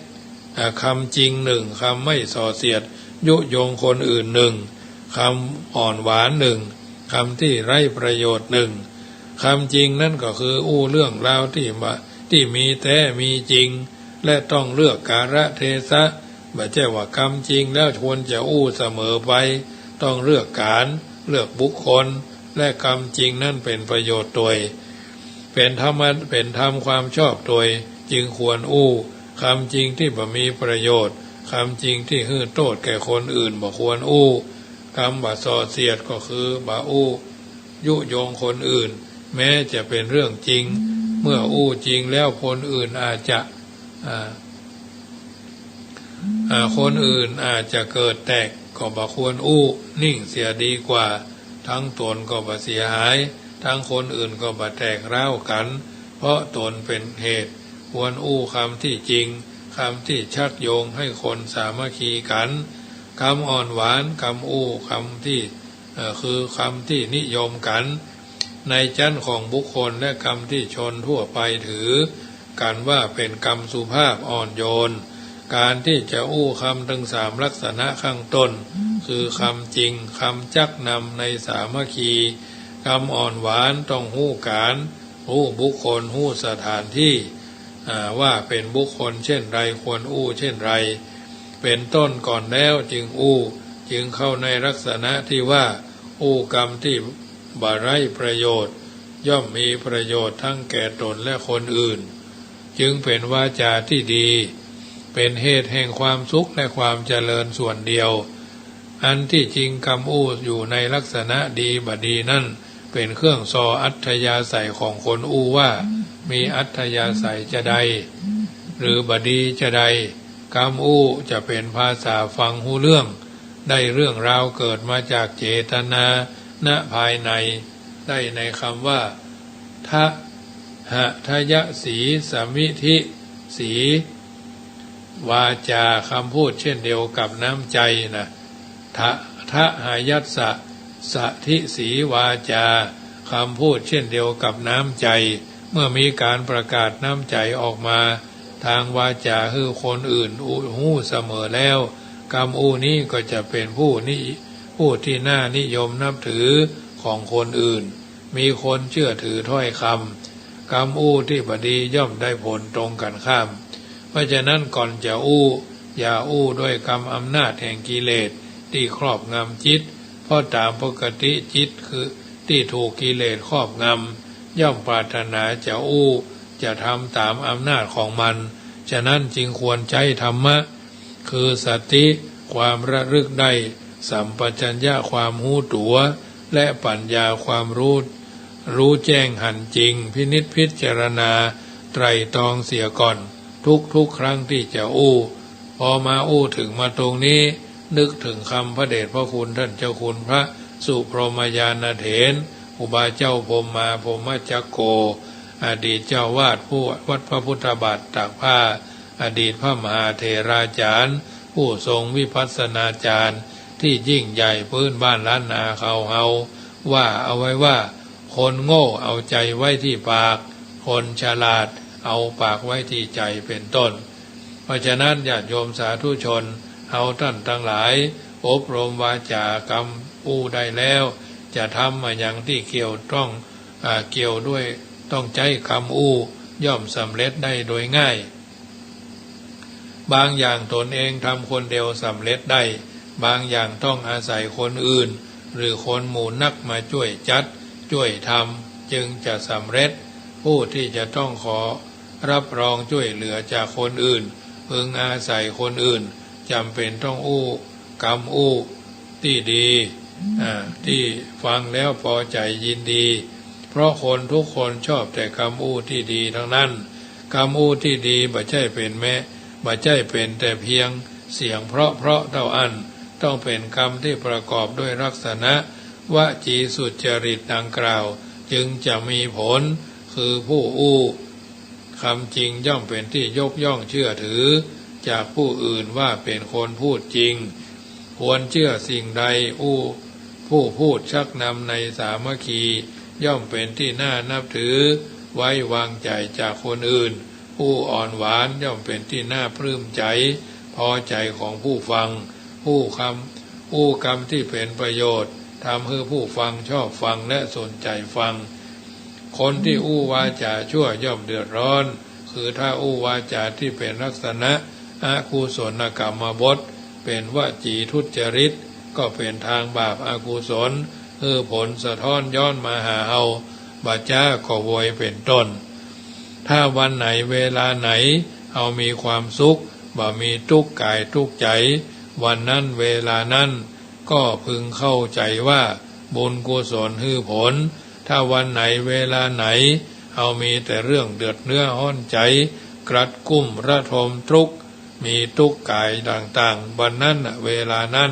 อ่า กำจริงหนึ่ง กำไม่ส่อเสียดยุยงคนอื่นหนึ่ง กำอ่อนหวานหนึ่ง กำตี้ไร้ประโยชน์หนึ่ง กำจริงนั้นก็คืออู้เรื่องราวตี้มา ตี้มีแต๊มีจริง และต้องเลือกกาละเทศะ บ่ใจ้ว่ากำจริงแล้วควรจะอู้เสมอไป ต้องเลือกก๋าน เลือกบุคคล และกำจริงนั้นเป๋นประโยชน์ตวย เป๋นธรรมะ เป๋นธรรมความชอบตวย จึงควรอู้ กำจริงตี้บ่มีประโยชน์ กำจริงตี้หื้อโต้ษแก่คนอื่นบ่ควรอู้ กำบ่ส่อเสียดก็คือบ่อู้ยุยงคนอื่น แม้จะเป๋นเรื่องจริง เมื่ออู้จริงแล้วคนอื่นอาจจะ อ่า อ่า คนอื่นอาจจะเกิดแตก ก็บ่ควรอู้ นิ่งเสียดีกว่า ตังตนก็บ่เสียหาย ตังคนอื่นก็บ่แตกร้าวกั๋น เพราะตนเป๋นเหตุ ควรอู้กำตี้จริง กำตี้ชักโยงหื้อคนสามัคคีกั๋น กำอ่อนหวาน กำอู้ กำตี้ เอ่อ คือกำตี้นิยมกั๋น ในจั๊นของบุคคล และกำตี้ชนทั่วไปถือกั๋นว่าเป๋นกำสุภาพอ่อนโยน ก๋านตี้จะอู้กำตึงสามลักษณะข้างต้น คือกำจริง กำจักนำในสามัคคี กำอ่อนหวานต้องฮู้ก๋าน ฮู้บุคคล ฮู้สถานตี้ อ่า ว่าเป๋นบุคคลเช่นใด ควรอู้เช่นใด เป๋นต้นก่อนแล้วจึงอู้ จึงเข้าในลักษณะตี้ว่า อู้กำตี้บ่ไร้ประโยชน์ ย่อมมีประโยชน์ทั้งแก่ตนและคนอื่น จึงเป๋นวาจาตี้ดี เป๋นเหตุแห่งความสุขและความเจริญส่วนเดียว อันตี้จริงกำอู้อยู่ในลักษณะดีบ่ดีนั้น เป๋นเครื่องส่ออัธยาศัยของคนอู้ว่า มีอัธยาศัยจาใด หรือบ่ดีจาใด กำอู้จะเป๋นภาษาฟังฮู้เรื่อง ได้เรื่องราวเกิดมาจากเจตนา ณ ภายใน ได้ในกำว่า ทะหะทะยะสี สมิธิสี วาจา กำพูดเช่นเดียวกับน้ำใจ๋นะ ทะ ทะหายัสสะ สะทิสี วาจา กำพูดเช่นเดียวกับน้ำใจ๋ เมื่อมีก๋านประกาศน้ำใจ๋ออกมา ตางวาจาหื้อคนอื่นอู้ฮู้เสมอแล้ว กำอู้นี้ก็จะเป๋นผู้นิ ผู้ตี้น่านิยมนับถือของคนอื่น มีคนเจื้อถือถ้อยกำ กำอู้ตี้บ่ดีย่อมได้ผลตรงกั๋นข้าม เพราะฉะนั้นก่อนจะอู้ อย่าอู้ด้วยกำอำนาจแห่งกิเลสตี้ครอบงำจิต เพราะต๋ามปกติจิตคือตี้ถูกกิเลสครอบงำ ย่อมปรารถนาจะอู้ จะทำต๋ามอำนาจของมัน ฉะนั้นจึงควรใจ๊ธรรมะ คือสติ ความระลึกได้ สัมปชัญญะ ความฮู้ตั๋ว และปัญญา ความรู้ รู้แจ้งหันจริง พินิจพิจารณา ไตร่ตรองเสียก่อน ทุกๆ ครั้งตี้จะอู้ พอมาอู้เถิงมาตรงนี้ นึกเถิงกำพระเดชพระคุณต้านเจ้าคุณพระสุพรหมญาณเถร ครูบาเจ้าพรหมมา พรหมจักโก อดีตเจ้าวาดผู้วัดพระพุทธบาทตากผ้า อดีตพระมหาเถราจ๋ารย์ ผู้ทรงวิปัสสนาจ๋ารย์ตี้ยิ่งใหญ่ปื้นบ้านล้านนาของเฮา ว่าเอาไว้ว่า คนโง่เอาใจ๋ไว้ตี้ปาก คนฉลาดเอาปากไว้ตี้ใจ๋ เป๋นต้น เพราะฉะนั้นญาติโยมสาธุชน เฮาต้านตังหลาย อบรมวาจากำอู้ได้แล้ว จะทำอะหยังตี้เกี่ยวต้อง อ่า เกี่ยวด้วยต้องใจ๊กำอู้ ย่อมสำเร็จได้โดยง่าย บางอย่างตนเองทำคนเดียวสำเร็จได้ บางอย่างต้องอาศัยคนอื่น หรือคนหมู่นักมาจ้วยจัด จ้วยทำ จึงจะสำเร็จ ผู้ตี้จะต้องขอรับรองจ้วยเหลือจากคนอื่น พึงอาศัยคนอื่น จ๋ำเป๋นต้องอู้กำอู้ ตี้ดี อ่า ตี้ฟังแล้วปอใจ๋ยินดี เพราะคนทุกคนชอบแต่กำอู้ตี้ดีตังนั้น กำอู้ตี้ดีบ่ใจ้เป๋นแม้ บ่ใจ้เป๋นแต่เพียงเสียงเพราะๆ เต้าอั้น ต้องเป๋นกำตี้ประกอบด้วยลักษณะวจีสุจริตดังกล่าว จึงจะมีผล คือผู้อู้ กำจริงย่อมเป๋นตี้ยกย่องเชื่อถือ จากผู้อื่นว่าเป๋นคนพูดจริง ควรเชื่อสิ่งใด อู้ ผู้พูดชักนำในสามัคคี ย่อมเป๋นตี้น่านับถือ ไว้วางใจ๋จากคนอื่น อู้อ่อนหวานย่อมเป๋นตี้น่าปลื้มใจ๋ พอใจ๋ของผู้ฟัง อู้กำ อู้กำตี้เป๋นประโยชน์ ทำหื้อผู้ฟังชอบฟังและสนใจ๋ฟัง คนตี้อู้วาจ๋าชั่วย่อมเดือดร้อน คือถ้าอู้วาจ๋าตี้เป๋นลักษณะอกุศลกรรมบท เป๋นวจีทุจริต ก็เป๋นตางบาปอกุศล หื้อผลสะท้อนย้อนมาหาเฮา บ่จ๊าก็โวยเป๋นต้น ถ้าวันไหนเวลาไหน เฮามีความสุข บ่มีตุ๊กข์ก๋ายตุ๊กข์ใจ๋ วันนั้นเวลานั้น ก็พึงเข้าใจ๋ว่าบุญกุศลหื้อผล ถ้าวันไหนเวลาไหน เฮามีแต่เรื่องเดือดเนื้อฮ้อนใจ๋ กรัดกุ้มระทมตรุกข์ มีตุ๊กข์ก๋ายต่างๆ วันนั้นน่ะ เวลานั้น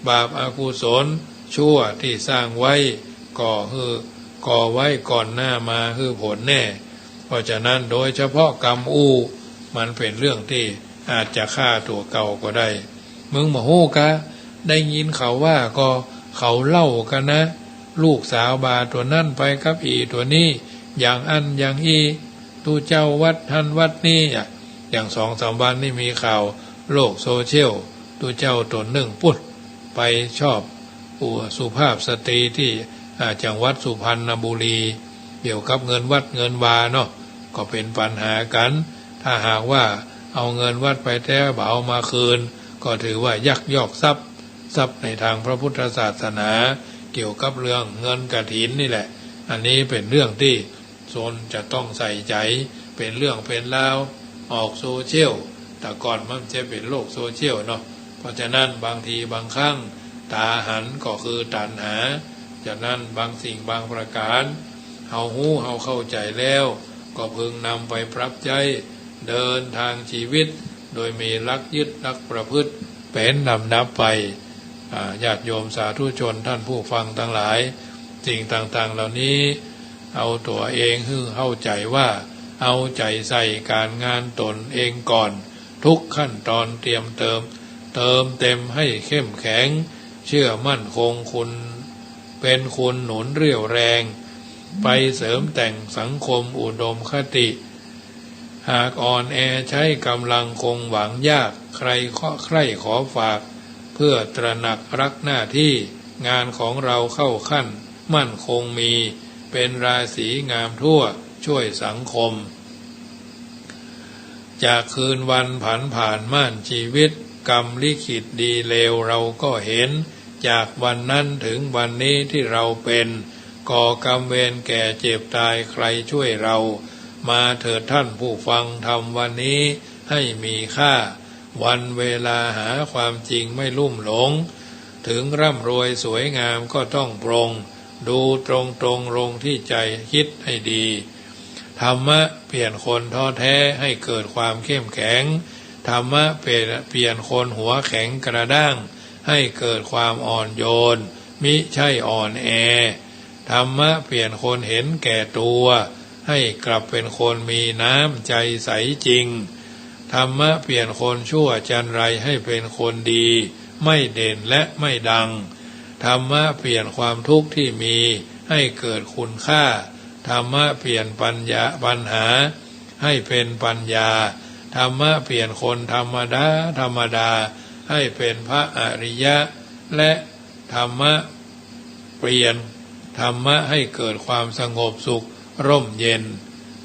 บาปอกุศลชั่วตี้สร้างไว้ ก่อหื้อ ก่อไว้ก่อนหน้ามาหื้อผลแน่ เพราะฉะนั้นโดยเฉพาะกำอู้ มันเป๋นเรื่องตี้ อาจจะฆ่าตั๋วเก่าก็ได้ มึงบ่ฮู้กา ได้ยินเขาว่าก็เขาเล่ากั๋นนะ ลูกสาวบ่าตั๋วนั้นไปกับอี่ตั๋วนี้ อย่างอั้นอย่างอี้ ตุ๊เจ้าวัดหั้นวัดนี้อะ อย่างสองสามวันนี่มีข่าวโลกโซเชียล ตุ๊เจ้าต๋นนึ่งปุ้น ไปชอบอุสุภาพสตรีตี้ อ่า จังหวัดสุพรรณบุรี เกี่ยวกับเงินวัดเงินวาเนาะ ก็เป๋นปัญหากั๋น ถ้าหากว่าเอาเงินวัดไปแต๊บ่เอามาคืน ก็ถือว่ายักยอกทรัพย์ ทรัพย์ในตางพระพุทธศาสนา เกี่ยวกับเรื่องเงินกฐินนี่แหละ อันนี้เป๋นเรื่องตี้ ตนจะต้องใส่ใจ๋ เป๋นเรื่องเป๋นราว ออกโซเชียล แต่ก่อนมันจะเป๋นโลกโซเชียลเนาะ เพราะฉะนั้นบางทีบางครั้ง ต๋าหันก็คือตัณหา ฉะนั้นบางสิ่งบางประก๋าน เฮาฮู้เฮาเข้าใจ๋แล้ว ก็พึงนำไปปรับใจ๊ เดินตางชีวิต โดยมีหลักยึดหลักประพฤติ เป๋นลำดับไป อ่า ญาติโยมสาธุชนต้านผู้ฟังตังหลาย สิ่งต่างๆ เหล่านี้ เอาตั๋วเองหื้อเข้าใจ๋ว่า เอาใจ๋ใส่ก๋านงานต๋นเองก่อน ทุกขั้นต๋อนเตรียมเติม เติมเต็มให้เข้มแข็ง เชื่อมั่นคงคุณ เป๋นคุณหนุนเรี่ยวแรง ไปเสริมแต่งสังคมอุดมคติ หากอ่อนแอใจ๊ก๋ำลังคงหวังยาก ใคร่ขอ ใคร่ขอฝาก เพื่อตระหนักรักหน้าตี้ งานของเราเข้าขั้นมั่นคงมี เป๋นราศีงามทั่ว ช่วยสังคม จากคืนวันผันผ่านม่านชีวิต กรรมลิขิตดีเลวเราก็เห็น จากวันนั้นถึงวันนี้ตี้เราเป๋น ก่อกรรมเวรแก่เจ็บต๋ายใครช่วยเรา มาเถิดต้านผู้ฟัง ทำวันนี้ให้มีค่า วันเวลาหาความจริงไม่ลุ่มหลง ถึงร่ำรวยสวยงามก็ต้องปรง ดูตรงๆ ลงตี้ใจ๋คิดให้ดี ธรรมะเปลี่ยนคนท้อแท้ให้เกิดความเข้มแข็ง ธรรมะเปลี่ยน เปลี่ยนคนหัวแข็งกระด้าง ให้เกิดความอ่อนโยน มิใช่อ่อนแอ ธรรมะเปลี่ยนคนเห็นแก่ตัว ให้กลับเป็นคนมีน้ำใจใสจริง ธรรมะเปลี่ยนคนชั่วจันไรให้เป็นคนดี ไม่เด่นและไม่ดัง ธรรมะเปลี่ยนความทุกข์ที่มีให้เกิดคุณค่า ธรรมะเปลี่ยนปัญญา ปัญหาให้เป็นปัญญา ธรรมะเปลี่ยนคนธรรมดาธรรมดาให้เป็นพระอริยะ และธรรมะเปลี่ยน ธรรมะให้เกิดความสงบสุขร่มเย็น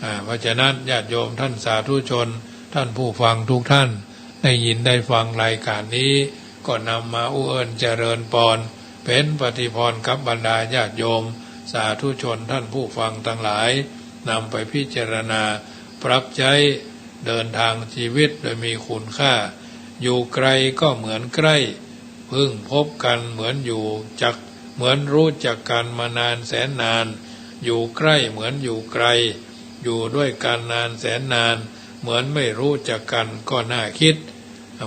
อ่า เพราะฉะนั้นญาติโยมต้านสาธุชน ต้านผู้ฟังทุกต้าน ได้ยินได้ฟังรายก๋านนี้ ก็นำมาอุเอิญเจริญปอน เป๋นปฏิภรณ์กับบรรดาญาติโยม สาธุชนต้านผู้ฟังตังหลาย นำไปพิจารณาปรับใจ๊ เดินตางชีวิตโดยมีคุณค่า อยู่ไกลก็เหมือนใกล้ เพิ่งพบกันเหมือนอยู่จัก เหมือนรู้จักกันมานานแสนนาน อยู่ใกล้เหมือนอยู่ไกล อยู่ด้วยกันนานแสนนาน เหมือนไม่รู้จักกันก็น่าคิด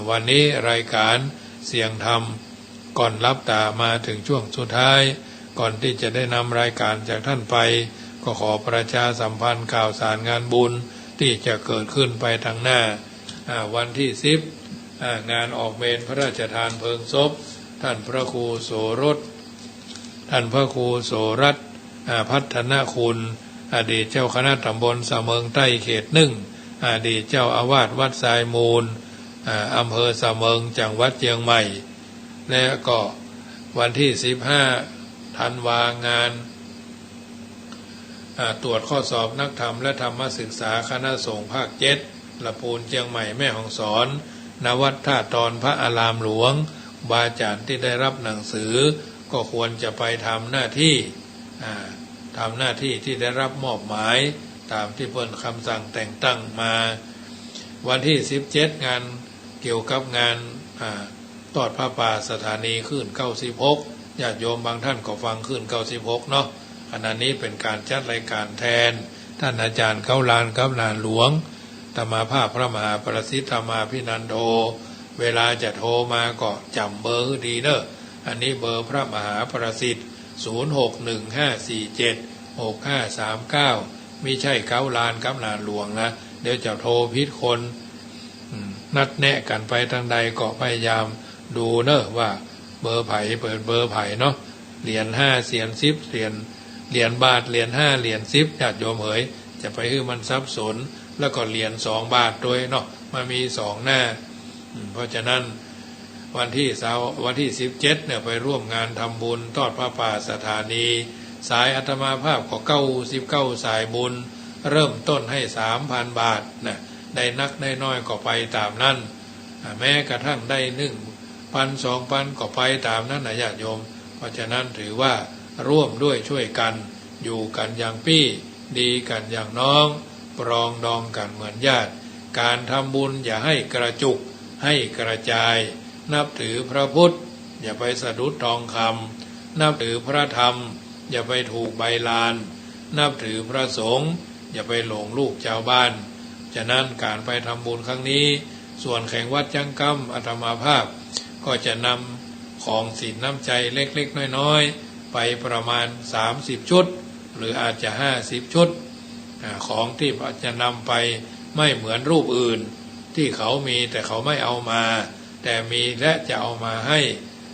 วันนี้รายก๋านเสียงธรรม ก่อนหลับต๋ามาถึงช่วงสุดท้าย ก่อนตี้จะได้นำรายก๋านจากต้านไป ก็ขอประชาสัมพันธ์ข่าวสารงานบุญตี้จะเกิดขึ้นไปตางหน้า อ่า วันตี้สิบ อ่า งานออกเมรุพระราชทานเพลิงศพ ต้านพระครูโสรส ต้านพระครูโสรัตน์ อ่า พัฒนคุณ อดีตเจ้าคณะตำบลสะเมิงใต้เขตหนึ่ง อดีตเจ้าอาวาสวัดทรายมูล อ่า อำเภอสะเมิง จังหวัดเจียงใหม่ และก็วันตี้สิบห้า ธันวา งาน อ่า ตรวจข้อสอบนักธรรมและธรรมศึกษาคณะสงฆ์ภาคเจ็ด ละปูน เจียงใหม่ แม่ฮ่องสอน ณ วัดท่าตอนพระอารามหลวง ครูบาอาจ๋ารย์ตี้ได้ฮับหนังสือ ก็ควรจะไปทำหน้าตี้ อ่า ทำหน้าตี้ตี้ได้ฮับมอบหมาย ต๋ามตี้เปิ้นกำสั่งแต่งตั้งมา วันตี้สิบเจ็ด งานเกี่ยวกับงาน อ่า ตอดผ้าป่าสถานีคลื่นเก้าสิบหก ญาติโยมบางต้านก็ฟังคลื่นเก้าสิบหกเนาะ ขณะนี้เป๋นก๋านจัดรายก๋านแทน ต้านอาจ๋ารย์เก๊าลานกับหลานหลวง อาตมาภาพพระมหาประสิทธิ์ธรรมาภินันโท เวลาจะโทรมาก็จ๋ำเบอร์หื้อดีเน่อ อันนี้เบอร์พระมหาประสิทธิ์ ศูนย์หกหนึ่งห้าสี่เจ็ดหกห้าสามเก้า มิใจ้เก๊าลานกับหลานหลวงนะ เดี๋ยวจะโทรผิดคน อืม นัดแนะกั๋นไปตางใดก็พยายามดูเน่อว่าเบอร์ใผเป๋นเบอร์ใผเนาะ เหรียญห้า เหรียญสิบ เหรียญ เหรียญบาท เหรียญห้า เหรียญสิบ ญาติโยมเหย จะไปหื้อมันสับสน แล้วก็เหรียญสองบาทตวยเนาะ มันมีสองหน้า อืม เพราะฉะนั้นวันตี้เสาร์ วันตี้สิบเจ็ดเนี่ย ไปร่วมงานทำบุญทอดผ้าป่าสถานี สายอาตมาภาพก็เก้าสิบเก้าสายบุญ เริ่มต้นหื้อสามพันบาทนะ ได้นักได้น้อยก็ไปต๋ามนั้น อ่า แม้กระทั่งได้หนึ่งปันสองปันก็ไปต๋ามนั้นนะญาติโยม เพราะฉะนั้นถือว่าร่วมด้วยช่วยกั๋น อยู่กั๋นอย่างปี้ ดีกั๋นอย่างน้อง ปรองดองกั๋นเหมือนญาติ ก๋านทำบุญอย่าหื้อกระจุก หื้อกระจาย นับถือพระพุทธ อย่าไปสะดุดทองคำ นับถือพระธรรม อย่าไปถูกใบลาน นับถือพระสงฆ์ อย่าไปหลงลูกจาวบ้าน ฉะนั้นก๋านไปทำบุญครั้งนี้ ส่วนแขวงวัดจั๊งกำ อาตมาภาพก็จะนำของศีลน้ำใจเล็กๆ น้อยๆ ไปประมาณสามสิบชุด หรืออาจจะห้าสิบชุด อ่า ของตี้จะนำไปไม่เหมือนรูปอื่น ตี้เขามีแต่เขาไม่เอามา แต่มีและจะเอามาหื้อ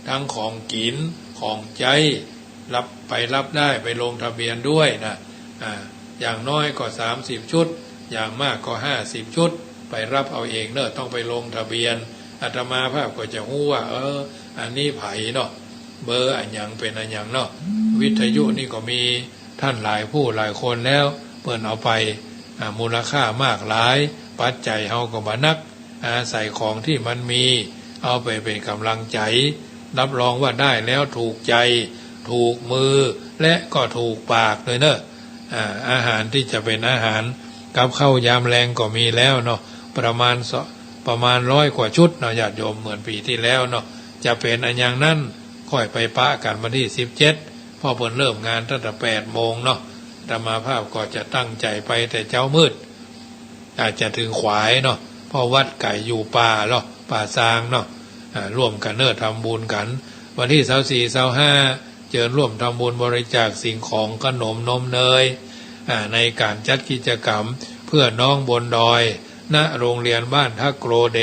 ทั้งของกิ๋น ของใจ๊ รับ ไปรับได้ ไปลงทะเบียนด้วยนะ อ่า อย่างน้อยก็สามสิบชุด อย่างมากก็ห้าสิบชุด ไปรับเอาเองเน่อ ต้องไปลงทะเบียน อาตมาภาพก็จะฮู้ว่า เออ อันนี้ใผเนาะ เบอร์อะหยังเป๋นอะหยังเนาะ วิทยุนี่ก็มีต้านหลายผู้หลายคนแล้ว เปิ้นเอาไป อ่า มูลค่ามากหลาย ปัจจัยเฮาก็บ่นัก อาศัยของตี้มันมี เอาไปเป๋นก๋ำลังใจ๋ รับรองว่าได้แล้วถูกใจ๋ ถูกมือ และก็ถูกปากเลยเน่อ อ่า อาหารตี้จะเป๋นอาหารกับข้าวยามแลงก็มีแล้วเนาะ ประมาณส- ประมาณร้อยกว่าชุดเนาะญาติโยม เหมือนปี๋ตี้แล้วเนาะ จะเป๋นอะหยังนั้น ค่อยไปปะกั๋นวันตี้สิบเจ็ด เพราะเปิ้นเริ่มงานตั้งแต่แปดโมงเนาะ อาตมาภาพก็จะตั้งใจ๋ไปแต่เจ๊ามืด อาจจะเถิงขวายเนาะ เพราะวัดไก๋อยู่ป่าเนาะ ป่าซางเนาะ อ่า ร่วมกั๋นเน่อ ทำบุญกั๋น วันตี้ซาวสี่ ซาวห้า เจิญร่วมทำบุญบริจาคสิ่งของ ขนม นมเนย อ่า ในก๋านจัดกิจกรรมเพื่อน้องบนดอย ณ โรงเรียนบ้านทะโกรเด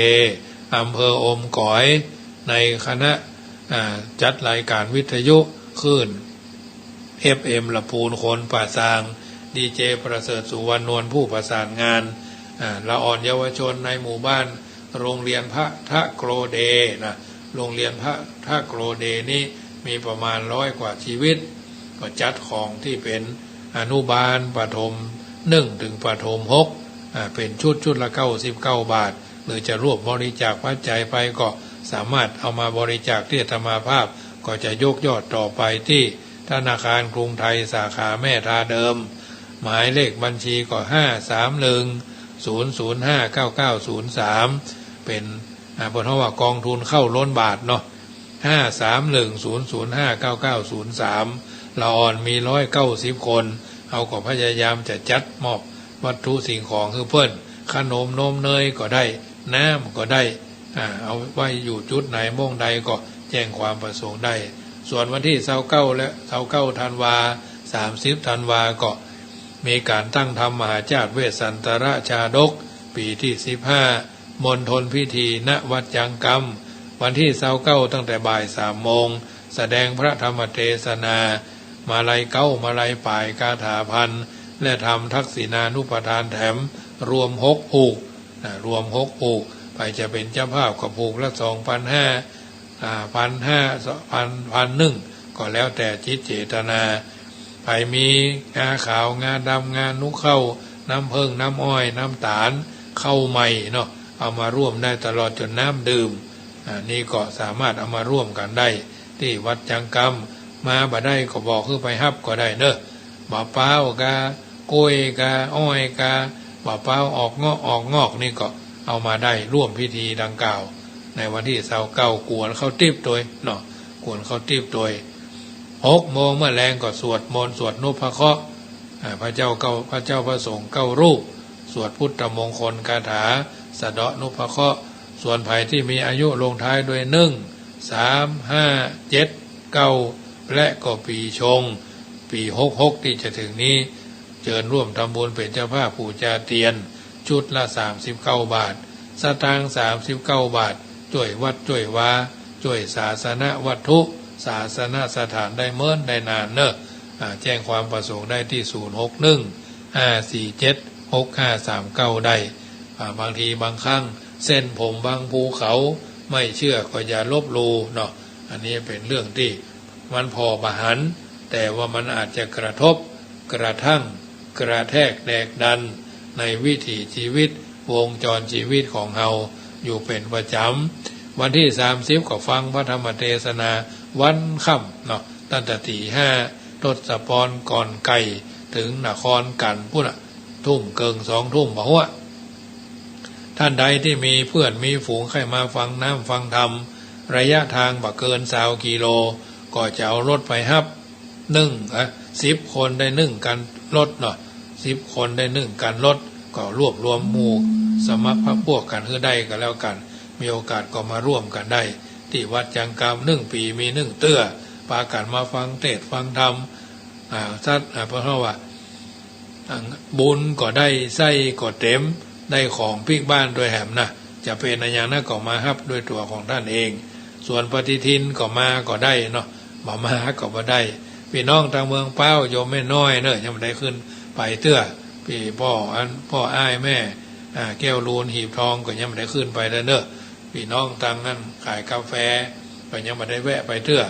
อำเภออมก๋อย ในขณะ อ่า จัดรายการวิทยุคลื่น เอฟเอ็ม ละปูนโคนป่าซาง ดีเจ ประเสริฐ สุวรรณนวล ผู้ประสานงาน อ่า ละอ่อนเยาวชนในหมู่บ้าน โรงเรียนบ้านทะโกรเดนะ โรงเรียนบ้านทะโกรเดนี้มีประมาณร้อยกว่าชีวิต ก็จัดของตี้เป๋นอนุบาล ประถมหนึ่ง เถิงประถมหก อ่า เป๋นชุด ชุดละเก้าสิบเก้าบาท หรือจะร่วมบริจาคปัจจัยไปก็สามารถเอามาบริจาคตี้อาตมาภาพ ก็จะยกยอดต่อไปตี้ธนาคารกรุงไทยสาขาแม่ทาเดิม หมายเลขบัญชีก็ ห้าสามหนึ่ง ศูนย์ศูนย์ห้า เก้าเก้าศูนย์สาม เป๋น อ่า เปิ้นฮ้องว่ากองทุนข้าวล้นบาตรเนาะ ห้าสามหนึ่ง ศูนย์ศูนย์ห้า เก้าเก้าศูนย์สาม ละอ่อนมีร้อยเก้าสิบคน เฮาก็พยายามจะจัดมอบวัตถุสิ่งของหื้อเปิ้น ขนมนมเนยก็ได้ น้ำก็ได้ อ่า เอาไว้อยู่จุดไหนหม้องใดก็แจ้งความประสงค์ได้ ส่วนวันตี้ซาวเก้า และซาวเก้าธันวา สามสิบธันวาก็มีก๋านตั้งธรรมมหาชาติเวสสันตรชาดก ปี๋ตี้สิบห้า มณฑลพิธี ณ วัดจั๊งกำ วันตี้ซาวเก้า ตั้งแต่บ่ายสามโมง แสดงพระธรรมเทศนา มาลัยเก๊า มาลัยป๋าย คาถาพัน และทำทักษิณานุปทานแถม รวมหกผูก นะ รวมหกผูก ใผจะเป๋นเจ้าภาพก็ผูกละสองปันห้า อ่า ปันห้า ปัน ปันนึ่ง ก็แล้วแต่จิตเจตนา ใผมีงาขาว งาดำ งานุเข้า น้ำเผิ้ง น้ำอ้อย น้ำต๋าล ข้าวใหม่เนาะ เอามาร่วมได้ตลอดจ๋นน้ำดื่ม อ่า นี่ก็สามารถเอามาร่วมกั๋นได้ตี้วัดจั๊งกำ มาบ่ได้ก็บอกหื้อไปฮับก็ได้เน่อ บ่าป๊าวกา กล้วยกา อ้อยกา บ่าป๊าวออกเงาะออกงอกนี่ก็เอามาได้ร่วมพิธีดังกล่าว ในวันตี้ซาวเก้า กวนข้าวติ๊บตวยเนาะ กวนข้าวติ๊บตวย หกโมงเมื่อแลงก็สวดมนต์ สวดนพเคราะห์ อ่า พระเจ้าเก้า พระเจ้าพระสงฆ์เก้ารูป สวดพุทธมงคลคาถา สะเดาะนพเคราะห์ ส่วนใผตี้มีอายุลงท้ายด้วย หนึ่ง สาม ห้า เจ็ด เก้า และก็ปี๋ชง ปี๋หกหกตี้จะเถิงนี้ เจิญร่วมทำบุญเป๋นเจ้าภาพปู๋จาเตียน ชุดละสามสิบเก้าบาท สตางค์สามสิบเก้าบาท จ้วยวัดจ้วยวา จ้วยศาสนวัตถุ ศาสนสถานได้เมินได้นานเน่อ อ่า แจ้งความประสงค์ได้ตี้ ศูนย์หกหนึ่ง ห้าสี่เจ็ด หกห้าสามเก้า ได้ อ่า บางทีบางครั้ง เส้นผมบางภูเขา ไม่เชื่อก็อย่าลบหลู่เนาะ อันนี้เป๋นเรื่องตี้มันผ่อบ่หัน แต่ว่ามันอาจจะกระทบ กระทั่ง กระแทกแดกดัน ในวิถีชีวิต วงจรชีวิตของเฮาอยู่เป๋นประจ๋ำ วันตี้สามสิบก็ฟังพระธรรมเทศนาวันค่ำเนาะ ตั้งแต่ตี๋ห้า ทศพรก่อนไก่ เถิงนครกั๋นปุ้นน่ะ ทุ่มเกิ่ง สองทุ่มบ่าหั้ว ท่านใดตี้มีเปื้อนมีฝูงใค่มาฟังน้ำฟังธรรม ระยะตางบ่เกินซาวกิโล ก็จะเอารถไปฮับ นึ่ง อ่ะ สิบคนได้นึ่งคันรถเนาะ สิบคนได้นึ่งคันรถ ก็รวบรวมหมู่สมัครพรรคพวกกั๋นหื้อได้ก็แล้วกั๋น มีโอกาสก็มาร่วมกั๋นได้ ตี้วัดจังกาม นึ่งปี๋มีนึ่งเตื้อ ปากั๋นมาฟังเทศน์ฟังธรรม อ่า สัตว์ อ่า เพราะว่า อ่า บุญก็ได้ ไส้ก็เต๋ม ได้ของปิ๊กบ้านตวยแหมนะ จะเป๋นอะหยังนะ ก็มาฮับตวยตั๋วของต้านเอง ส่วนปฏิทินก็มาก็ได้เนาะ บ่มาก็บ่ได้ ปี้น้องตางเมืองป๊าว โยมแม่น้อยเน่อ ยังบ่ได้ขึ้นไปเตื้อ ปี้ป้ออัน ป้ออ้ายแม่ อ่า แก้วลูนหีบทองก็ยังบ่ได้ขึ้นไปเตื้อเน่อ ปี้น้องตางนั้นขายกาแฟ ก็ยังบ่ได้แวะไปเตื้อ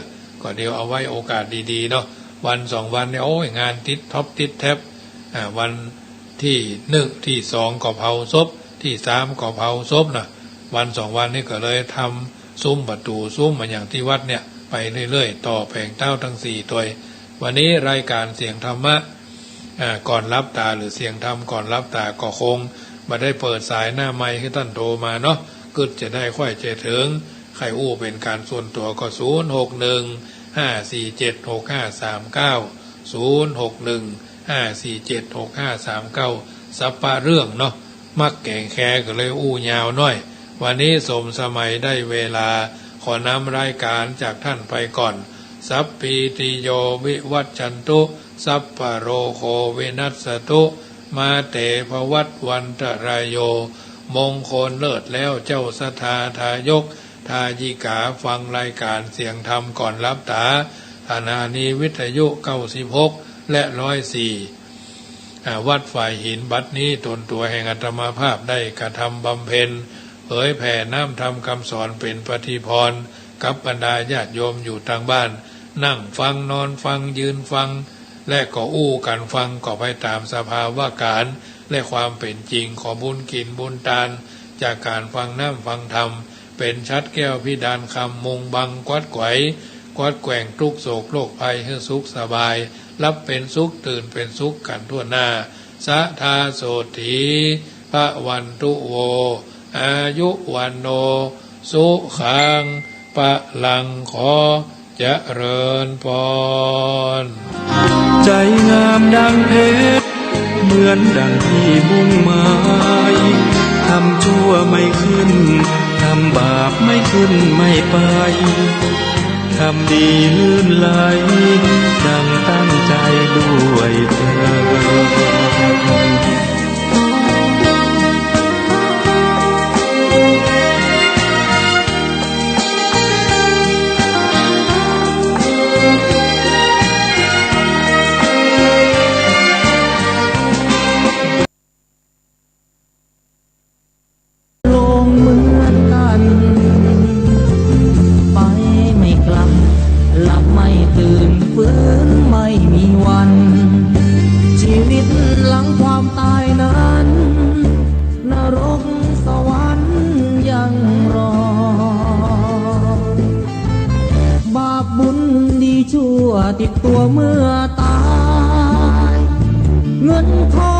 ก็เดี๋ยวเอาไว้โอกาสดีๆ เนาะ วันสองวันเนี่ย โอ้ย งานติดท็อปติดแท็บ อ่า วันตี้นึ่งตี้สองก็เผาศพ ตี้สามก็เผาศพนะ วันสองวันนี้ก็เลยทำซุ้มประตู๋ ซุ้มอะหยังตี้วัดเนี่ย ไปเรื่อยๆ ต่อแผงเต๊าตังสี่ตวย วันนี้รายการเสียงธรรมะ อ่า ก่อนหลับต๋า หรือเสียงธรรมก่อนหลับต๋า ก็คงบ่ได้เปิดสายหน้าไมค์หื้อต้านโทรมาเนาะ กึ๊ดจะได้ค่อยจะเถิง ใค่อู้เป๋นก๋านส่วนตั๋วก็ ศูนย์หกหนึ่ง ห้าสี่เจ็ด หกห้าสามเก้า ศูนย์หกหนึ่ง ห้าสี่เจ็ด หกห้าสามเก้า สัปปะเรื่องเนาะ มักแก๋งแคก็เลยอู้ยาวหน้อย วันนี้สมสมัยได้เวลา ขอนำรายการจากต้านไปก่อน สัพพีติโยวิวัชชันตุ สัพพะโรโควินัสสตุ มาเตภวัตวันตะรายโย มงคลเลิศแล้วเจ้าศรัทธาทายก ทายิกา ฟังรายการเสียงธรรมก่อนหลับต๋า สถานีวิทยุเก้าสิบหก และร้อยสี่ อ่า วัดฝายหิน บัดนี้ตนตั๋วแห่งอาตมาภาพได้กระทำบำเพ็ญ เผยแผ่น้ำธรรมคำสอนเป๋นปฏิภรณ์ กับบรรดาญาติโยมอยู่ตางบ้าน นั่งฟัง นอนฟัง ยืนฟัง และก็อู้กั๋นฟัง ก็ไปต๋ามสภาวะก๋ารณ์ และความเป๋นจริง ขอบุญกิ๋นบุญตาน จากก๋านฟังน้ำฟังธรรม เป๋นฉัตรแก้วพิดานคำ มุงบังกวัดไขว่ กวัดแกว่งทุกข์โศกโรคภัยหื้อสุขสบาย หลับเป๋นสุข ตื่นเป๋นสุขกั๋นทั่วหน้า สัทธาโสตถี ภะวันตุโว อายุวัณโณ สุขัง พลัง ขอเจริญพร ใจงามดังเพชร เหมือนดังที่มุ่งหมาย ทำชั่วไม่ขึ้น ทำบาปไม่ขึ้นไม่ไป ทำดีลื่นไหล ดังตั้งใจด้วยเทอญ ลงเหมือนกัน ไปไม่กลับ หลับไม่ตื่น ฟื้นไม่มีวัน ชีวิตหลังความตายนั้น นรกสวรรค์ยังรอ บาปบุญดีชั่วติดตัวเมื่อตาย เงินทอง